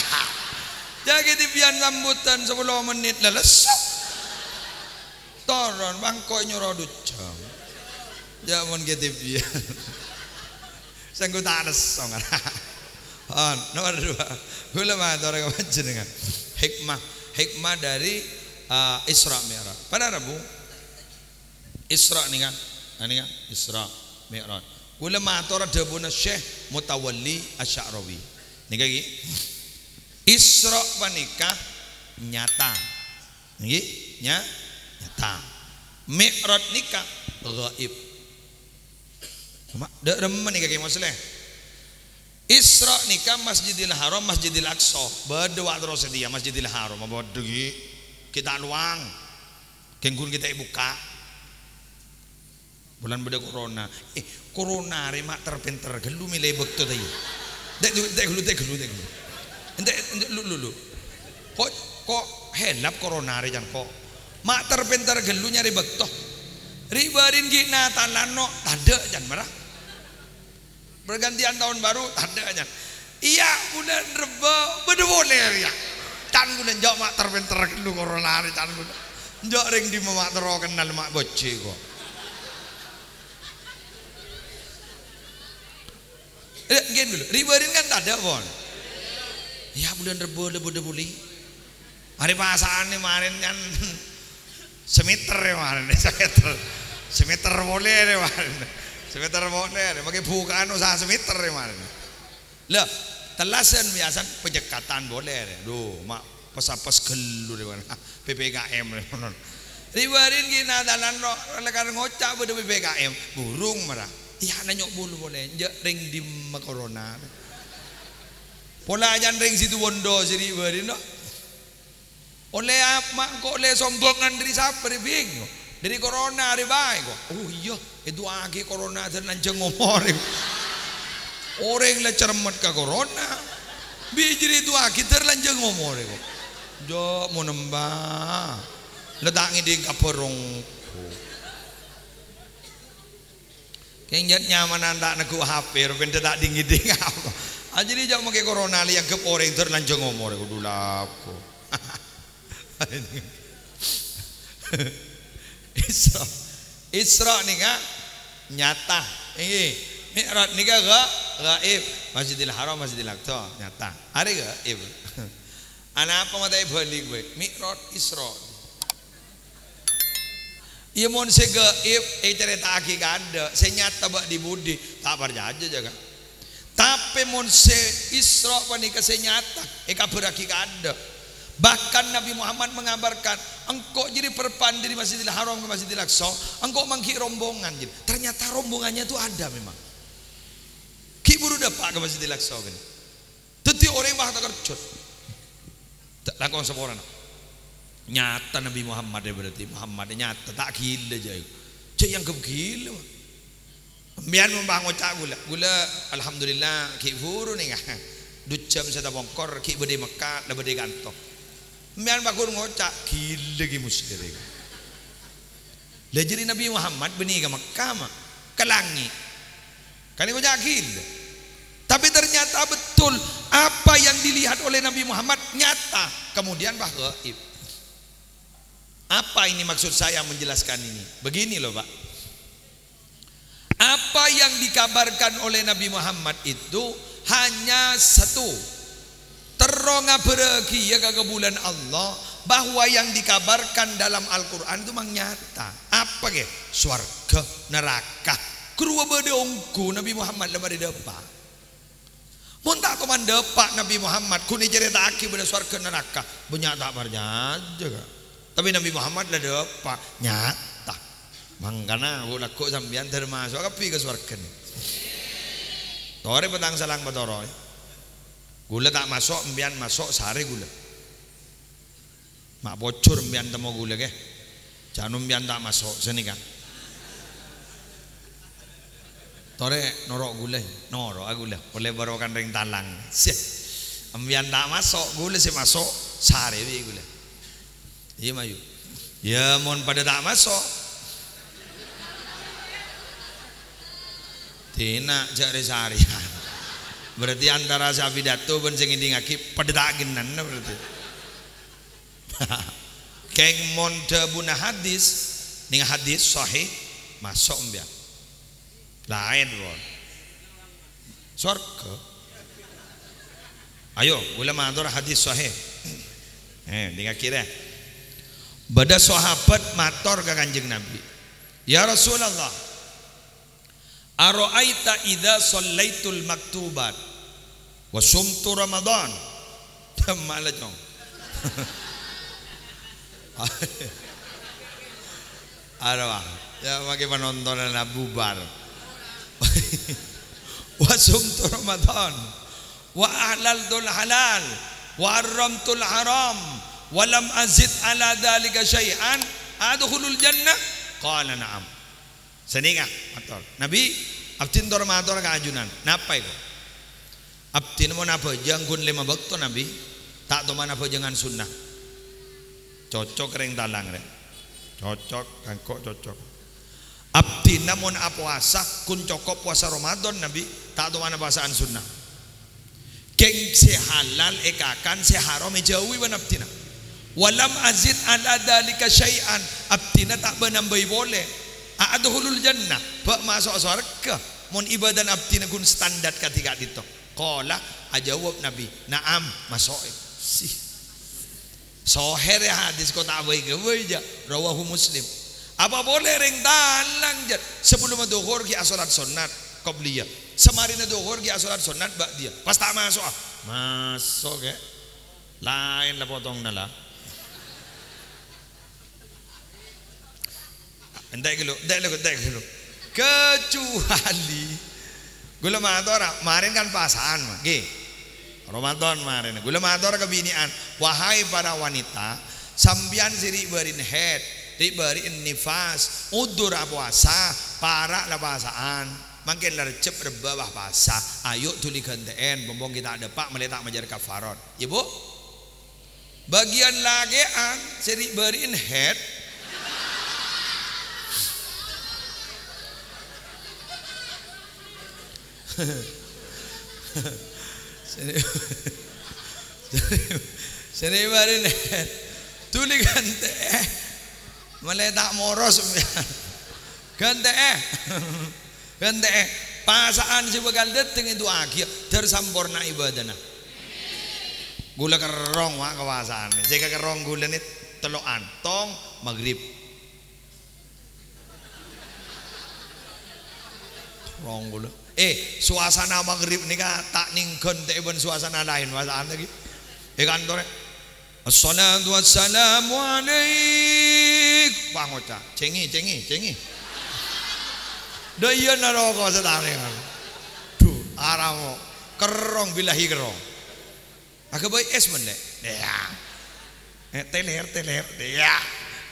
Ya ketibiyan sambutan sepuluh menit la lesso. Toron bangko nyoro ducong. Ya mon ketibiyan. Sengko tak lesso. On, nomor dua. Kula matur ka panjenengan. Hikmah, hikmah dari, eh, Isra Mi'raj. Pada Rabu, Isra nika, nah, nika Isra Mi'raj. Kula mator dhâbuna Syekh Mutawalli Asy-Sya'rawi. Nika iki, Isra panèka nyata. Ngghi, nya-, nyata. Mi'raj nika ghaib. Coma, dâ' remma nika Kè Musleh. Isra nika Masjidil Haram, Masjidil Aqsa. Bâdâ wa' terros satèya Masjidil Haram. Apa bâdâ ghi? Kita luang. Kèng ghun kita buka. Bulân bâdâ corona. Eh, corona rè ma' ter-pènter ghâllu mèlè bâkto ta' iyâ? Ente', ente' ghâllu, ente' ghâllu, ente' ghâllu. Ente', ente' lu, lu, lu. Ko', ko' helap corona rè can ko'. Ma' ter-pènter ghâllu nyarè bâkto. Rè-bâri'na ghi' Natalan no', tadâ' can mara. Pergantian tahun baru, tadâ' can. Iyâ, bulân Rebbâ, bâdâ polè rèya. Can bulân jhâ' ma' ter-pènter ghâllu corona rè, can bulân. Jhâ' rèng dimma ma' terro kennal ma' bâjhi ko'. Eh, ngghi, ghâllu. Rè-bâri'na kan tadâ', pon. Iyâ, bulân Rebbâ la bâdâ polè. Arè pasa'an nè marèn kan semeter rè marèn, semeter. Semeter polè rè marèn. Semeter polè rè, makè buka'an usaha semeter rè marèn. Lah, tellasan biyasana penyekatan polè rè. Duh, ma' pes-apes ghâllu rè marèn. P P K M rè marèn. Rè-bâri'na ghi' Natalan no', lakar ngoca' bâdâ P P K M. Burung mara. Iyâ, nanyo' bulu polè, jhâ' rèng dimma corona. Pola can rèng Situbondo sè rè-bâri'na. Ollè ap-, ma' engko' ollè sombongan dâri sapa rè, Bing? Dâri corona rè bhâi, ko'. Oh iyâ, èdu'aaghi corona dâr lanjhâng omorè. Orèng la cermet ka corona. Bi' jârèya èdu'aaghi dâr lanjhâng omorè, ko'. Jhâ' mon emba. La ta' ngèdhing kabhâr rongko'. Kèng jhât nyamanan ta' neggu' H P, rupèna ta' ding-ngèding apa. Ajârèya jhâ' makè corona lè èangghep orèng dâr lanjhâng omorè, kodhu lako. Isra. Isra nèka nyata. Ngghi. Mi'raj nèka gha-, ghaib. Masjidil Haram, Masjidil Aqsa, nyata. Arè ghaib. Anapa ma' ta' èbâli kowe? Mi'raj, Isra. Iyâ, mon sè ghaib ècarèta'aghi kaadâ', sè nyata bâ' dhi-budhi, ta' parcajâ, jâgâ. Tapè mon sè Isra panèka sè nyata èkabhârraghi kaadâ'. Bahkan Nabi Muhammad mengabarkan, "Engko' jârèya perpan dâri Masjidil Haram ka Masjidil Aqsa, engko' mangghi' rombongan," jârèya. Ternyata rombongannya itu ada memang. Ghi' buru dâpa' ka Masjidil Aqsa, kan. Dhâddhi orèng pas takerjhut. Ta-, lakon saporana. Nyata Nabi Muhammad ya berarti. Muhammad nyata, ta' ghilâ jâ'. Jâ' èangghep ghilâ, Pak. Sampèyan mon pas ngoca' ghulâ. Ghulâ, alhamdulillah, ghi' buru nèka. Du jam sè tapongkor, ghi' bâdâ è Mekkah, la bâdâ è kanto. Sampèyan pas ghun ngoca', ghilâ ghi' musyrik. Lah, jârèya Nabi Muhammad bânnè ka Mekkah, ma', ka langngè'. Kan ngoca' ghilâ. Tapi ternyata betul, apa yang dilihat oleh Nabi Muhammad nyata, kemudian pas ghaib. Apa ini maksud saya menjelaskan ini? Begini loh, Pak. Apa yang dikabarkan oleh Nabi Muhammad itu hanya satu. Terro ngabhârrâghi, ya, ka kabulâna Allah bahwa yang dikabarkan dalam Al-Qur'an itu mang nyata. Apa, ghi? Sowarghâ, naraka. Ghâruwa bâdâ ongghu Nabi Muhammad la marè dâpa'. Mon ta' toman dâpa' Nabi Muhammad, ghun ècarèta'aghi bâdâ sowarghâ naraka, bânnya' ta' parcajâ, Ka'. Tapè Nabi Muhammad la dâpa', nyata. Mangkana, ghu-, lagghu' sampèyan dâr maso' kabbhi ka sowarghâna. Torè patang salang patoro', ya. Ghulâ ta' maso', sampèyan maso', sarè ghulâ. Ma' pojhur sampèyan temmo ghulâ, ghi. Jhâ' sampèyan ta' maso', sanèka. Torè noro' ghulâ, noro'a ghulâ. Ollè bârokana rèng talang. Sè, sampèyan ta' maso', ghulâ sè maso', sarè bi' ghulâ. Iyâ, mayu. Iyâ, mon padâ ta' maso'. Dina jâ' rè-sarè. Berarti antara sè apidato bân sè ngèdingngaghi padâ ta' ghenna'a berarti. Kèng mon dhâbuna hadis, nèng hadis sahih, maso' empèyan. Laèn, pon. Sowarghâ. Ayo, ghulâ mator hadis sahih. Eh, dingngaghi rè. Bâdâ sahabat mator ka Kanjeng Nabi, "Ya Rasulullah, ara'aita idza shallaitul maktubat wa sumtu Ramadan." Temma la, Cong. Arowa. Ya, mangkè panontonanna bubar. "Wa sumtu Ramadan, wa ahlaltul halal, wa harramtul haram, wa lam azid ala dzalika syai'an, adkhulul jannah?" Qala, "Na'am." Sanèka mator, "Nabi, abdhina tor mator ka ajunan." "Napa èko?" "Abdhina mon abhâjâng ghun lèma bâkto, Nabi, ta' toman abhâjângan sunnah." Cocok rèng talang rè. Cocok, engko' cocok. "Abdhina mon apowasa ghun cokop powasa Ramadan, Nabi, ta' toman apowasa'an sunnah." Kèng sè halal èkakan, sè haram èjhâuwi bân abdhina. "Wa lam azid ala dzalika syai'an," abdhina ta' bân nambâi polè. "Adkhulul jannah," bâ' maso' sowarghâ, mon ibâdâna abdhina ghun standar kadhi ka'dinto. Qala, ajâwâb Nabi, "Na'am, maso'è." Sih. Sohèrè hadis ko' ta' bhâi-ghâbây, jâ'. Rawahu Muslim. Apa polè rèng talang, jâ', sabellunna dhuhur ghi' asolat sonnat qobliyah. Samarèna dhuhur ghi' asolat sonnat ba'diyah. Pas ta' maso'a. Maso', kè. Laèn la potongnga la. Entè' ghâllu, entè' ghâllu, entè' ghâllu. Kecuali, ghulâ mator, marèn kan pasa'an, ma-, ghi. Ramadan marèn. Ghulâ mator ka binè'an, "Wahai para wanita, sampèyan sè ri'-bâri'na haid, ri'-bâri'na nifas, udzur apowasa, para' la pasa'an. Mangkèn la Rejjeb rebbhâ bâ' pasa. Ayo dhuli ghântè'èn, pong-pong ghi' ta' dâpa' malè ta' majâr kafarat." Iyâ, Bu? Bâgiyân lakè'an sè ri'-bâri'na haid. Sè ri'-, sè ri'-bâri'na haid. Dhuli ghântè'è. Malè ta' moros sampèyan. Ghântè'è. Ghântè'è, pasa'an sè bhâkal dâteng èdu'aaghiyâ, dâr samporna ibâdâna. Ghulâ kerrong, wa', ka pasa'an. Sè èkakerrong ghulâ nè tello' antong, maghrib. Kerrong ghulâ. Eh, suasana maghrib nèka ta' nèng ghântè'è bân suasana laèn, pasa'an lagi. È kantorè. "Assalatu wassalamu alaik." Pangoca', "Cèngè, cèngè, cèngè." Dâ' iyâ naraka satarèngan. Duh, aramo. Kerrong billahi kerrong. Aghâbây es men, Lè'. Iyâ. Eh, teler, teler. Iyâ.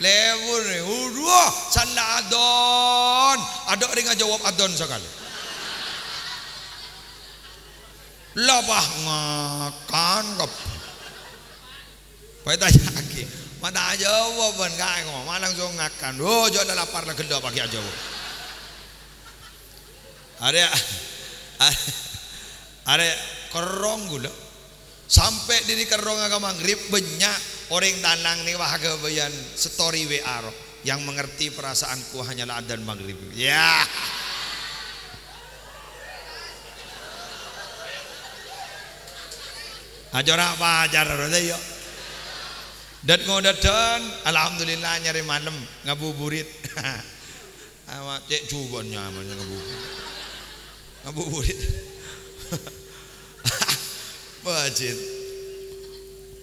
Lebur nè. Uduh, salla adon. Adâ' rèng ajâwâb adon sakalè. Lapah ngakan kep. Pas ètanya'aghi, ma' ta' ajâwâb bân kaè, ma' langsung ngakan. Oh, jâ' la lapar la ghellâ' paghi' ajâwâb. Arè, arè kerrong ghulâ. Sampè' dâri kerrongnga ka maghrib, bânnya' orèng talang nèka wah aghâbâyân story W A rowa. Yang mengerti perasaanku hanyalah adzan maghrib. Ya. Acara pacar, ro, iyâ. Dât-ngodâdân, alhamdulillah, nyarè malem, ngabuburit. Ama, cè' jubân nyaman ngabuburit. Ngabuburit. Bajit.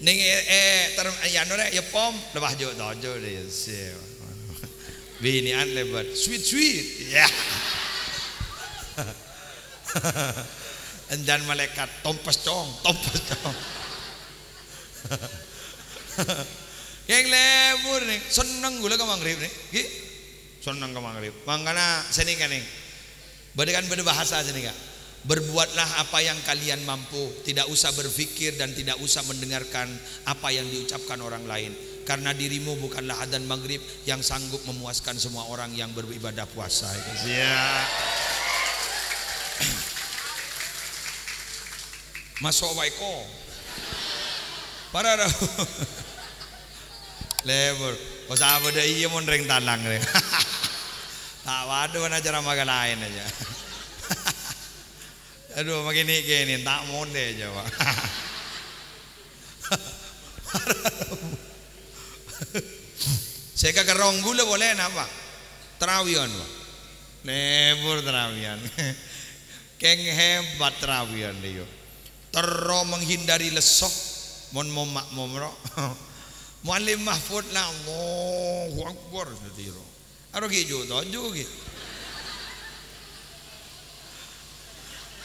Nèng, eh, eh, ter-, eh, anu rè, ya pom, lepas jok tojol deh, ya, sih. Binian lebat, sweet, sweet. Ya. Enjan malaikat, tompes cong, tompes cong. Kèng lebur nè, senneng ghulâ ka maghrib nè, ghi. Senneng ka maghrib. Mangkana sanèka nè. Bâdâ kan bâdâ bahasa sanèka. Berbuatlah apa yang kalian mampu, tidak usah berpikir dan tidak usah mendengarkan apa yang diucapkan orang lain. Karena dirimu bukanlah adzan maghrib yang sanggup memuaskan semua orang yang beribadah puasa. Ya. Maso' wae ko. Para ra-, lebur. Ko sapa dâ' iyâ mon rèng talang rè. Ta' padâ bân acara maga laèn ajâ. Adu, makènè-kènè, ta' mondhe ajâ, Pak. Sè kakerrong ghulâ polè napa? Tarawiyan, Pak. Lebur tarawiyan. Kèng hebat tarawiyan, iyâ. Terro menghindari lesso, mon mo-, makmum, ro. Muallim Mahfud la, Allahu Akbar, sadiro. Aro ghi' ju'-toju' ghi'.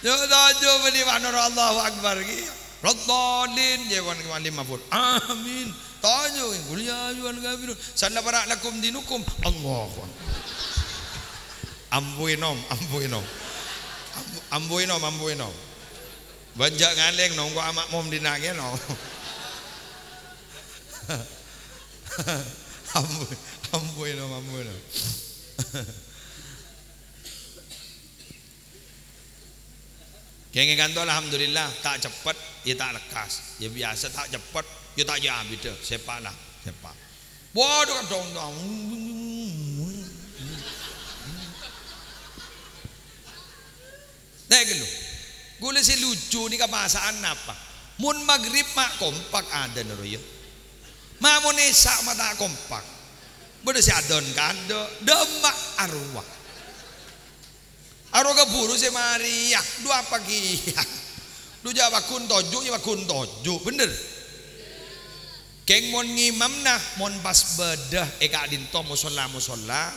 Ju'-toju' bânnè wa' noro' Allahu Akbar ghi'. Raddallin, jâ' wan Imam Mahfud. Amin. Toju' ghi'. Qul ya ayyuhal kafirun. Salla para lakum dinukum. Allahu Akbar. Ambuy nom, ambuy nom. Ambu-, ambuy nom, ambuy nom. Bân jâ' ngalèng, nongko' amakmum dinna' kèno. Ambu-, ambuy nom, ambuy nom. Kèng è kanto, alhamdulillah, ta' ceppet, yâ ta' lekkas. Yâ biyasa, ta' ceppet, yâ ta' jâ' abidhâ. Sepa' la, sepa'. Waduh, kadhâng ta-, Nè' ghâllu. Ghulâ sè lucu nè kabhâsa'an napa? Mon magrib ma' kompak adânna rowa. Ma' mon isya' ma' ta' kompak. Bâdâ sè adân kadâ', dâmma' arowa. Arowa kabhuru sè marèya, dhu apa kèya? Dhu jâ' paggun toju', yâ paggun toju', bhender? Kèng mon ngimamma, mon pas bâdâ è ka'dinto mosolla-mosolla,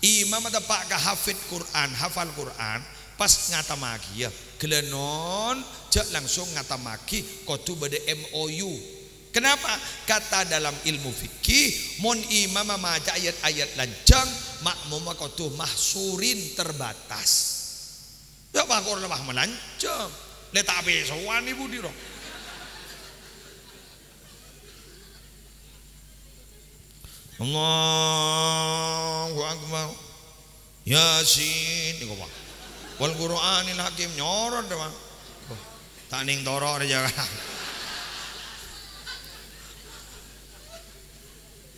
imamma teppa' ka hafid Qur'an, hafal Qur'an, pas ngatammaghi, ghellâ' non, jâ' langsung ngatammaghi, kodhu bâdâ M O U. Kenapa? Kata dalam ilmu fikih, mon imamma maca ayat-ayat lanjhâng, makmumma kodhu mahsurin, terbatas. Yâ, pakor la pas malanjhâng. Lè ta' pèsowan è budi, ro. Allahu Akbar. Yasin, nèko, Pak. Wal Qur'anil Hakim, nyorot, Pak. Ta' nèng toro' rèya.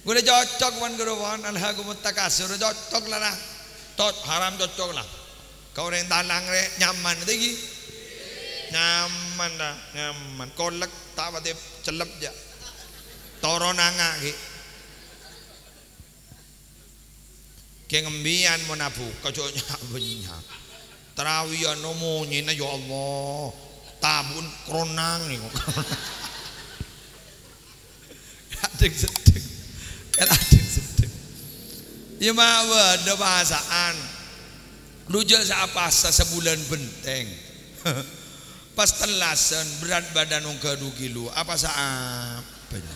Ghulâ cocok, wan, ghuru, wan, alhakumut takasur, cocok la, nah. Tot, haram cocok la. Ka orèng talang rè, nyaman, ta' ghi? Nyaman, ta'? Nyaman. Kolek, ta' patè cellep, jâ'. Toron anga', ghi. Kèng embiyan mon abhuka, jâ' nya-, bânnya'. Tarawiyan, no, monyèna, ya Allah. Tabun kronang, nèko. Adhing seddheng. Kan adhing seddheng. Yâ, ma' bâdâ pasa'an. Dhu jâ' saapasa sabulân bhenteng. Pas tellasan, berat badan ongghâ dhu kilo. Apasa apa, ya?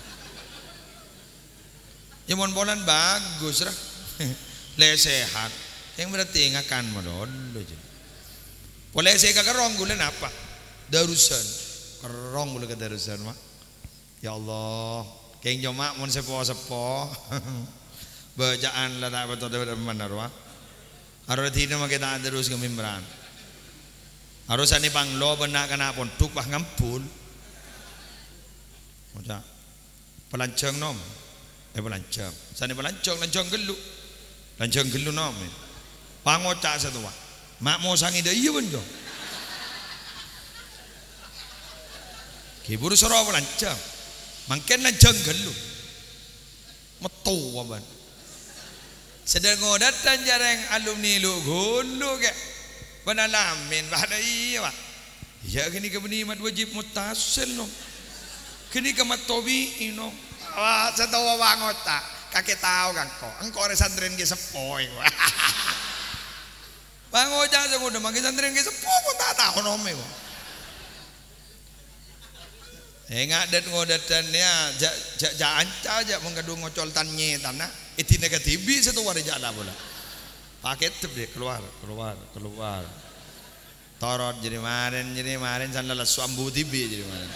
Yâ, mon polana bhâghus, ra. Lè sehat. Yang berarti ngakan malolo, jâ. Polè sè kakerrong ghulâ napa? Darusan. Kerrong ghulâ ka darusan, Pak. Ya Allah, kèng coma mon seppo-seppo. Bacaan la ta' patodda bâdâ mennarwa. Aro dina makè ta' terros ka mimbaran. Aro sanè panglo bân na'-kana' pondhuk pas ngambul. Ngoca', "Palanjhâng, Nom." Eh, palanjhâng. Sanè palanjhâng, lanjhâng ghâllu. Lanjhâng ghâllu, Nom. Pangoca' sè towa. Ma' mosangè dâ' iyâ, bân, Jong. Ghi buru soro palanjhâng. Mangkèn lanjhâng ghâllu. Metto, bân. Sè dâ-ngodâdhân jârèng alumni lu-ghullu, kè. Bân alamin, bâdâ iyâ, Pak. Iyâ, ghânèka bânnè mat wajib muttasil, no. Ghânèka mat tabi'i, no. Wah, sè towa pangoca'. Kakè tao ka engko'. Engko' rè santrèna Kè Seppo, engko'. Pangoca' sè ngodâ mangkè santrèna Kè Seppo pon ta' tao nomè, kok. Enga' dâ-ngodâdhân, yâ, jâ', jâ', jâ' anca, jâ' mon kadhung ngocol tan-nyètanna, èdina kadhibi' sè towa rè jâ' la pola. Pakèt dâ', kalowar, kalowar, kalowar. Torot jârèya marèn, jârèya marèn, san la lesso ambu dhibi' jârèya marèn.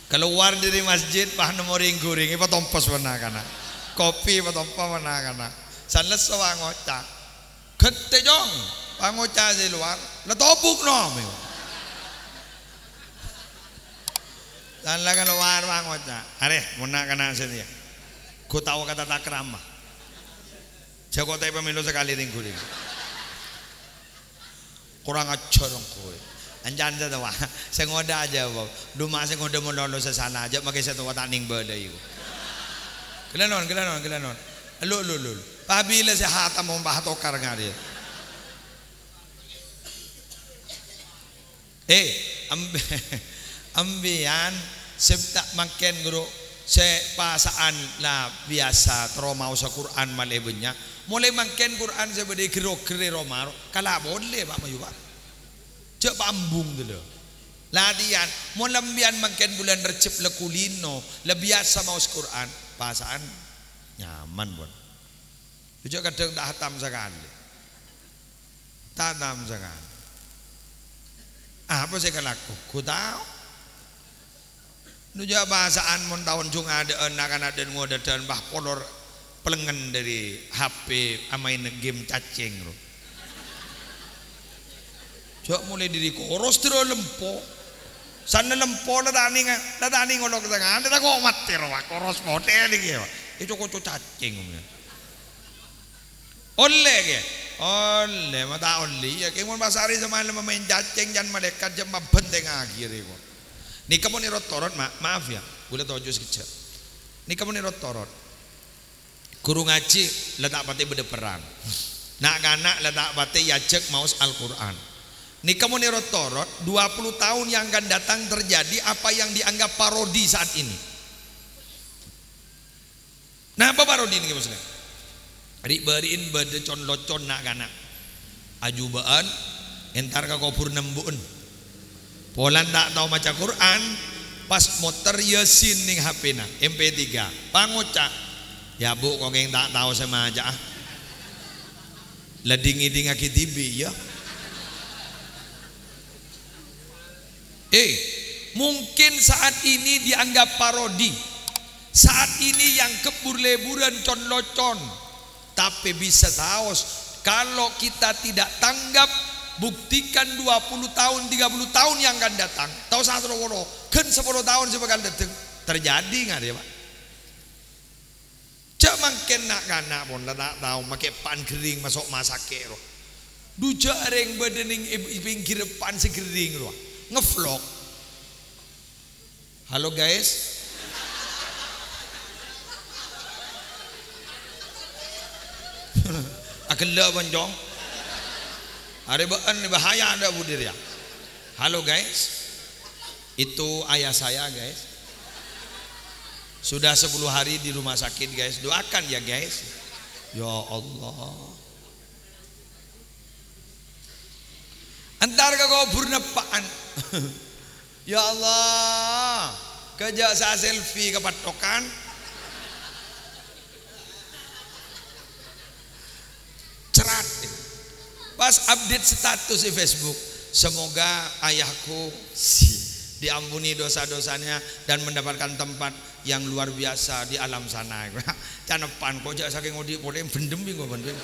Kalowar dâri masjid, pas nemmo rèng-ghurèng, èpatompos bân na'-kana'. Kopi èpatompo bân na'-kana'. San lesso pangoca'. "Ghântè, Cong, pangoca' sè lowar, la tobuk, Nom." Tan la kalowar, Bang, ngoca'. Arè, mon na'-kana' satèya. Ghu tao ka tata krama. Jhâ' kok ta' pamèlo sakalè rèng-ghulèng. Kurang ajar engko'. Ancan sè towa. Sè ngodâ ajâ, Bang. Duma sè ngodâ malolo sè sala. Jhâ' makè sè towa ta' nèng bâlâi, ko. Ghellâ' non, ghellâ' non, ghellâ' non. Elu, elu, elu, elu. Pabila sè hatam ompah tokar ngarè. Eh, emb-, embiyan sè ta' mangkèn, Guru, sè pasa'an la biyasa terro maosa Qur'an malè bânnya'. Molaè mangkèn Qur'an sè bâdâ è gherrogher è roma ro, kala polè, Pak Mayu, Pak. Jhâ' pambung ghâllu. Latèyan, mon la embiyan mangkèn bulân Rejjhep la kulino, la biyasa maos Qur'an, pasa'an nyaman, pon. Jhâ' kadhâng ta' hatam sakalè. Ta' hatam sakalè. Apa sè èkalako? Ghu tao. Nu jhâ' pasa'an mon taon jung adâ'ân na'-kana' dân-ngodâdhân, bah, polor pelengngen dâri H P amaèn game cacèng, ro. Jhâ' molaè dâri koros terro lempo. Sanna lempo la ta' nèng, la ta' nèng ngolok tengnga, la tako' matè, ro, bah, koros potè nèng, ya, bah. È co-koco cacèng, ya. Ollè, kè? Ollè, ma' ta' ollè. Iyâ, kè, mon pas arè samalem maèn cacèng, can malaèkat jhâ' mabhântèngngaghi arè, ko. Nèka mon èrot-torot, Ma-, maaf, ya, ghulâ toju' sakejjhâ'. Nèka mon èrot-torot. Ghuru ngajhi la ta' patè bâdâ perrang. Na'-kana' la ta' patè èajhâk maos Al-Qur'an. Nèka mon èrot-torot, dua puluh tahun yang akan datang terjadi apa yang dianggap parodi saat ini. Napa parodi nèka, Mas? Ri'-bâri'in bâdâ con-locon na'-kana'. Ajubâ'ân, entar ka kobhur nembu'en. Polana ta' tao maca Qur'an, pas moter Yasin nèng H P-na, M P tiga. Pangoca', "Ya, Bu, kongèng ta' tao sè maca'a." La dhing-ngèdhingngaghi dhibi', ya. Eh, mungkin saat ini dianggap parodi. Saat ini yang kebur-leburan con-locon. Tapè bisa saos, kalau kita tidak tanggap, buktikan dua puluh tahun, tiga puluh tahun yang akan datang, tao satèya polo, ghân sapolo taon sè bhâkal dâteng, terjadi, ngarè, Pak. Jhâ' mangkèn na'-kana' pon la ta' tao makè eppa'en ghering maso' masakè' ro. Dhu jhâ' rèng bâdâ nèng è, è pèngghir eppa'en sè ghering ro. Ngevlog. "Halo, guys." Aghellâ', Poncong. Arè bâ'en bahaya anda' budi rèya. "Halo, guys. Itu ayah saya, guys. Sudah sepuluh hari di rumah sakit, guys. Doakan ya, guys." Ya Allah. Entar ka kobhurrâ eppa'en. Ya Allah, kajâ' sa selfie ka pattokan. Cerat. Pas update status di Facebook, "Semoga ayahku si-, diampuni dosa-dosanya dan mendapatkan tempat yang luar biasa di alam sana." Can eppa'en, kok jhâ' sakèng odi' polè bendem bi' kok bendem.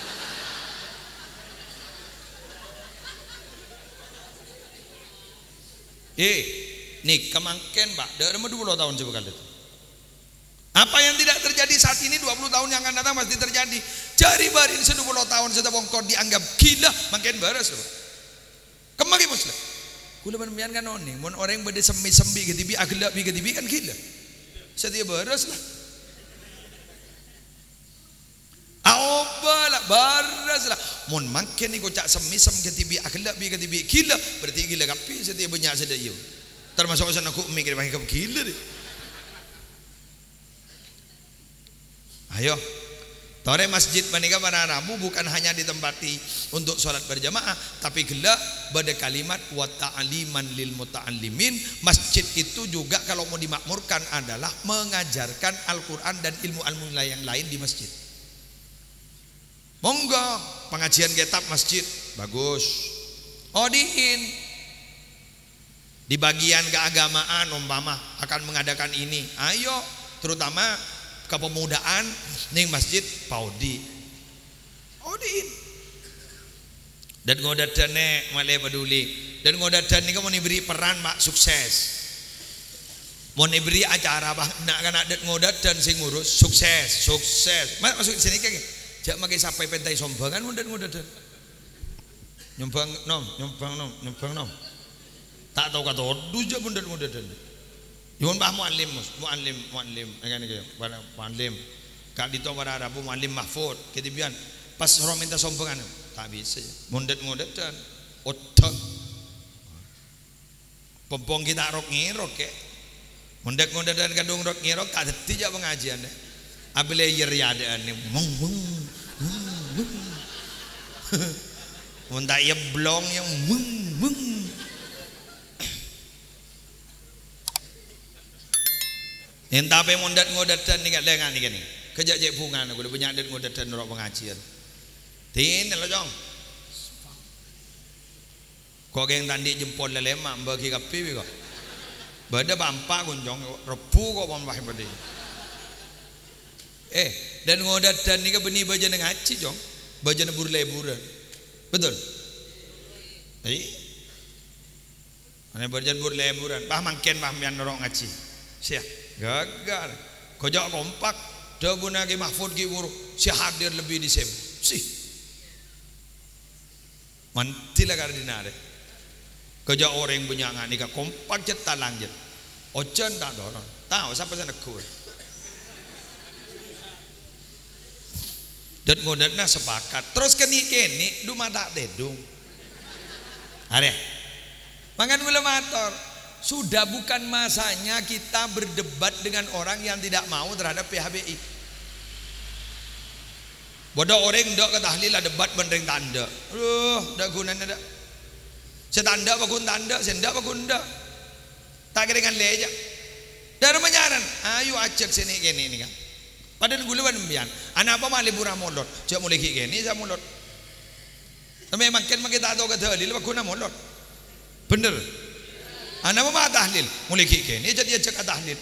Eh, nèka mangkèn, Pak, dâ' remma dua puluh taon sè bhâkal dâteng. Apa yang tidak terjadi saat ini, dua puluh tahun yang akan datang pasti terjadi. Jhâ' ri'-bâri'in sè dua puluh taon sè tapongkor dianggap gila, mangkèn bârâs, Pak. Kemma ghi, Muslim? Kaulâ bân sampèyan kan onèng, mon orèng bâdâ semmi-sembi kadhibi', aghellâ' bi' kadhibi' kan gila. Satèya bârâs la. Aobâ la, bârâs la. Mon mangkèn èkoca' semmi-sem kadhibi', aghellâ' bi' kadhibi' gila, berarti gila kabbhi satèya bânnya' sè dâ' iyâ. Termasuk sè nèko mèkkèrè pangghi gila, dhi. Ayo. Torè masjid panèka para rabu bukan hanya ditempati untuk sholat berjamaah, tapi ghellâ' bâdâ kalimat, "Wa ta'liman lil muta'allimin." Masjid itu juga kalau mau dimakmurkan adalah mengajarkan Al-Quran dan ilmu-ilmu yang lain di masjid. Monggo, pengajian kitab masjid, bagus. Odi'in. Di bagian keagamaan, umpama akan mengadakan ini, ayo, terutama kepemudaan nèng masjid, paodi'. Odi'in. Dân-ngodâdhân nè' malè paduli. Dân-ngodâdhân nèko mon èberri' peran, Pak, sukses. Mon èberri' acara, bâh, na'-kana' dât-ngodâdân sè ngurus, sukses, sukses. Ma-, maksud sè nèka, ghi? Jhâ' makè sampè' pènta èsombhângan mon dât-ngodâdân. Nyombhâng nom, nyombhâng nom, nyombhâng nom. Ta' tao katodus jhâ' mon dât-ngodâdân. Yâ mon, bâh, mu'allim, Mus, mu'allim, mu'allim. Èngà nèka, para mu'allim. Ka'dinto para rabu mu'allim Mahfud, kadhibi'ân. Pas soro mènta sombhângan, ta' bisa, jhâ'. Mon dât-ngodâdân, oddhâ. Pong-pong ghi' ta' rok-ngèrok, kè. Mon dât-ngodâdân kadhung rok-ngèrok, ta' dhâddhi jhâ' pangajiyân, è. Abâlâ iyâ rèya adâ'ân, è. Meng, meng, meng, meng. Mon ta' iyâ blong, iyâ meng, meng. Èn tapè mon dât-ngodâdân nèka, lèngan nèka nè. Kejjhâ' cè' bhungana, ghulâ bânnya' dât-ngodâdân noro' pangajiyân. Dinèn lo, Cong. Ko' kèng ta' andi' jempol lè lèma', bâgi kabbhi bi' ko'. Bâdâ pa'-empa' ghun, Cong, rebbhu ko' pon wahai bâdâ. Eh, dât-ngodâdân nèka bânnè bâjâna ngajhi, Cong. Bâjâna bur-lèburân. Betul? Iyâ. Anè bâjâna bur-lèburân. Bâh, mangkèn, bâh, sampèyan noro' ngajhi. Sèya. Ghâgghâr. Kejjhâ' kompak. Dhâbuna Kè Mahfud ghi' bhuru. Sè hadir lebbi dhisèbu. Sih. Mandhi la kardinal, è. Kejjhâ' orèng bânnya' nga' nèka kompak jhât talang jhât. Ojhân ta' toron. Tao sapa sè negghur. Dât-ngodâdânna sepakat. Terros kènè'-kènè' dhu ma' ta' tèdung. Arè. Mangkana ghulâ mator, sudah bukan masanya kita berdebat dengan orang yang tidak mau terhadap P H B I. Bâdâ orèng endâ' ka tahlil adebat bân rèng ta' endâ'. Adhu, ta' ghunana, ta'. Sè ta' endâ' paghun ta' endâ', sè endâ' paghun endâ'. Ta' kèra ngallè, jhâ'. Dârâmma nyaran, ayo ajhâk sè nè'-kènè' nèka. Padahal ghulâ bân sampèyan, anapa ma' lèbur amolod? Jhâ' molaè ghi' kènè' sè amolod. Tapè mangkèn makè ta' tao ka tahlil, paghun amolod. Bhender. Anapa ma' atahlil? Molaè ghi' kènè' jhâ' diajhâk atahlil.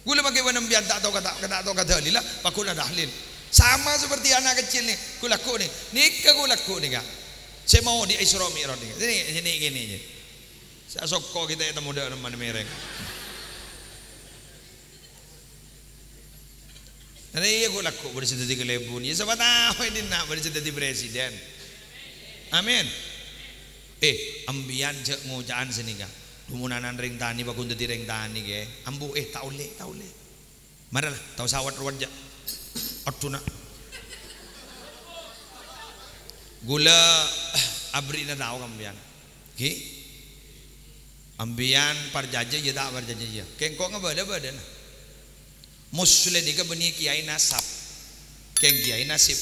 Ghulâ makè bân sampèyan ta' tao ka ta-, ta' tao ka tahlil, paghun atahlil. Sama seperti anak kecil nè, ghu-lagghu' nè. Nèka ghu-lagghu' nèka. Sè mau di Isra Mi'raj nèka. Sè nè'-kènè' nè. Sè asokko kita ètemmo dâ' remma mèrèng. Karna iyâ ghu-lagghu' bâdâ sè dhâddhi kalèbun. Iyâ, sapa tao è dinna' bâdâ sè dhâddhi presiden. Amin. Eh, sampèyan jhâ' ngoca'an sanèka. Dhu mon ana'na rèng tanè paghun dhâddhi rèng tanè, kè. Ambu, eh, ta' ollè, ta' ollè. Mara la, ta' osa wat-rowat jhâ'. Adhu, na'. Ghulâ aberri'na tao ka sampèyan. Ghi? Sampèyan parcajâ iyâ ta' parcajâ iyâ. Kèng ko' ngabâlâ bâdâna. Musleh nèka bânnè kèyaè nasab. Kèng kèyaè nasib.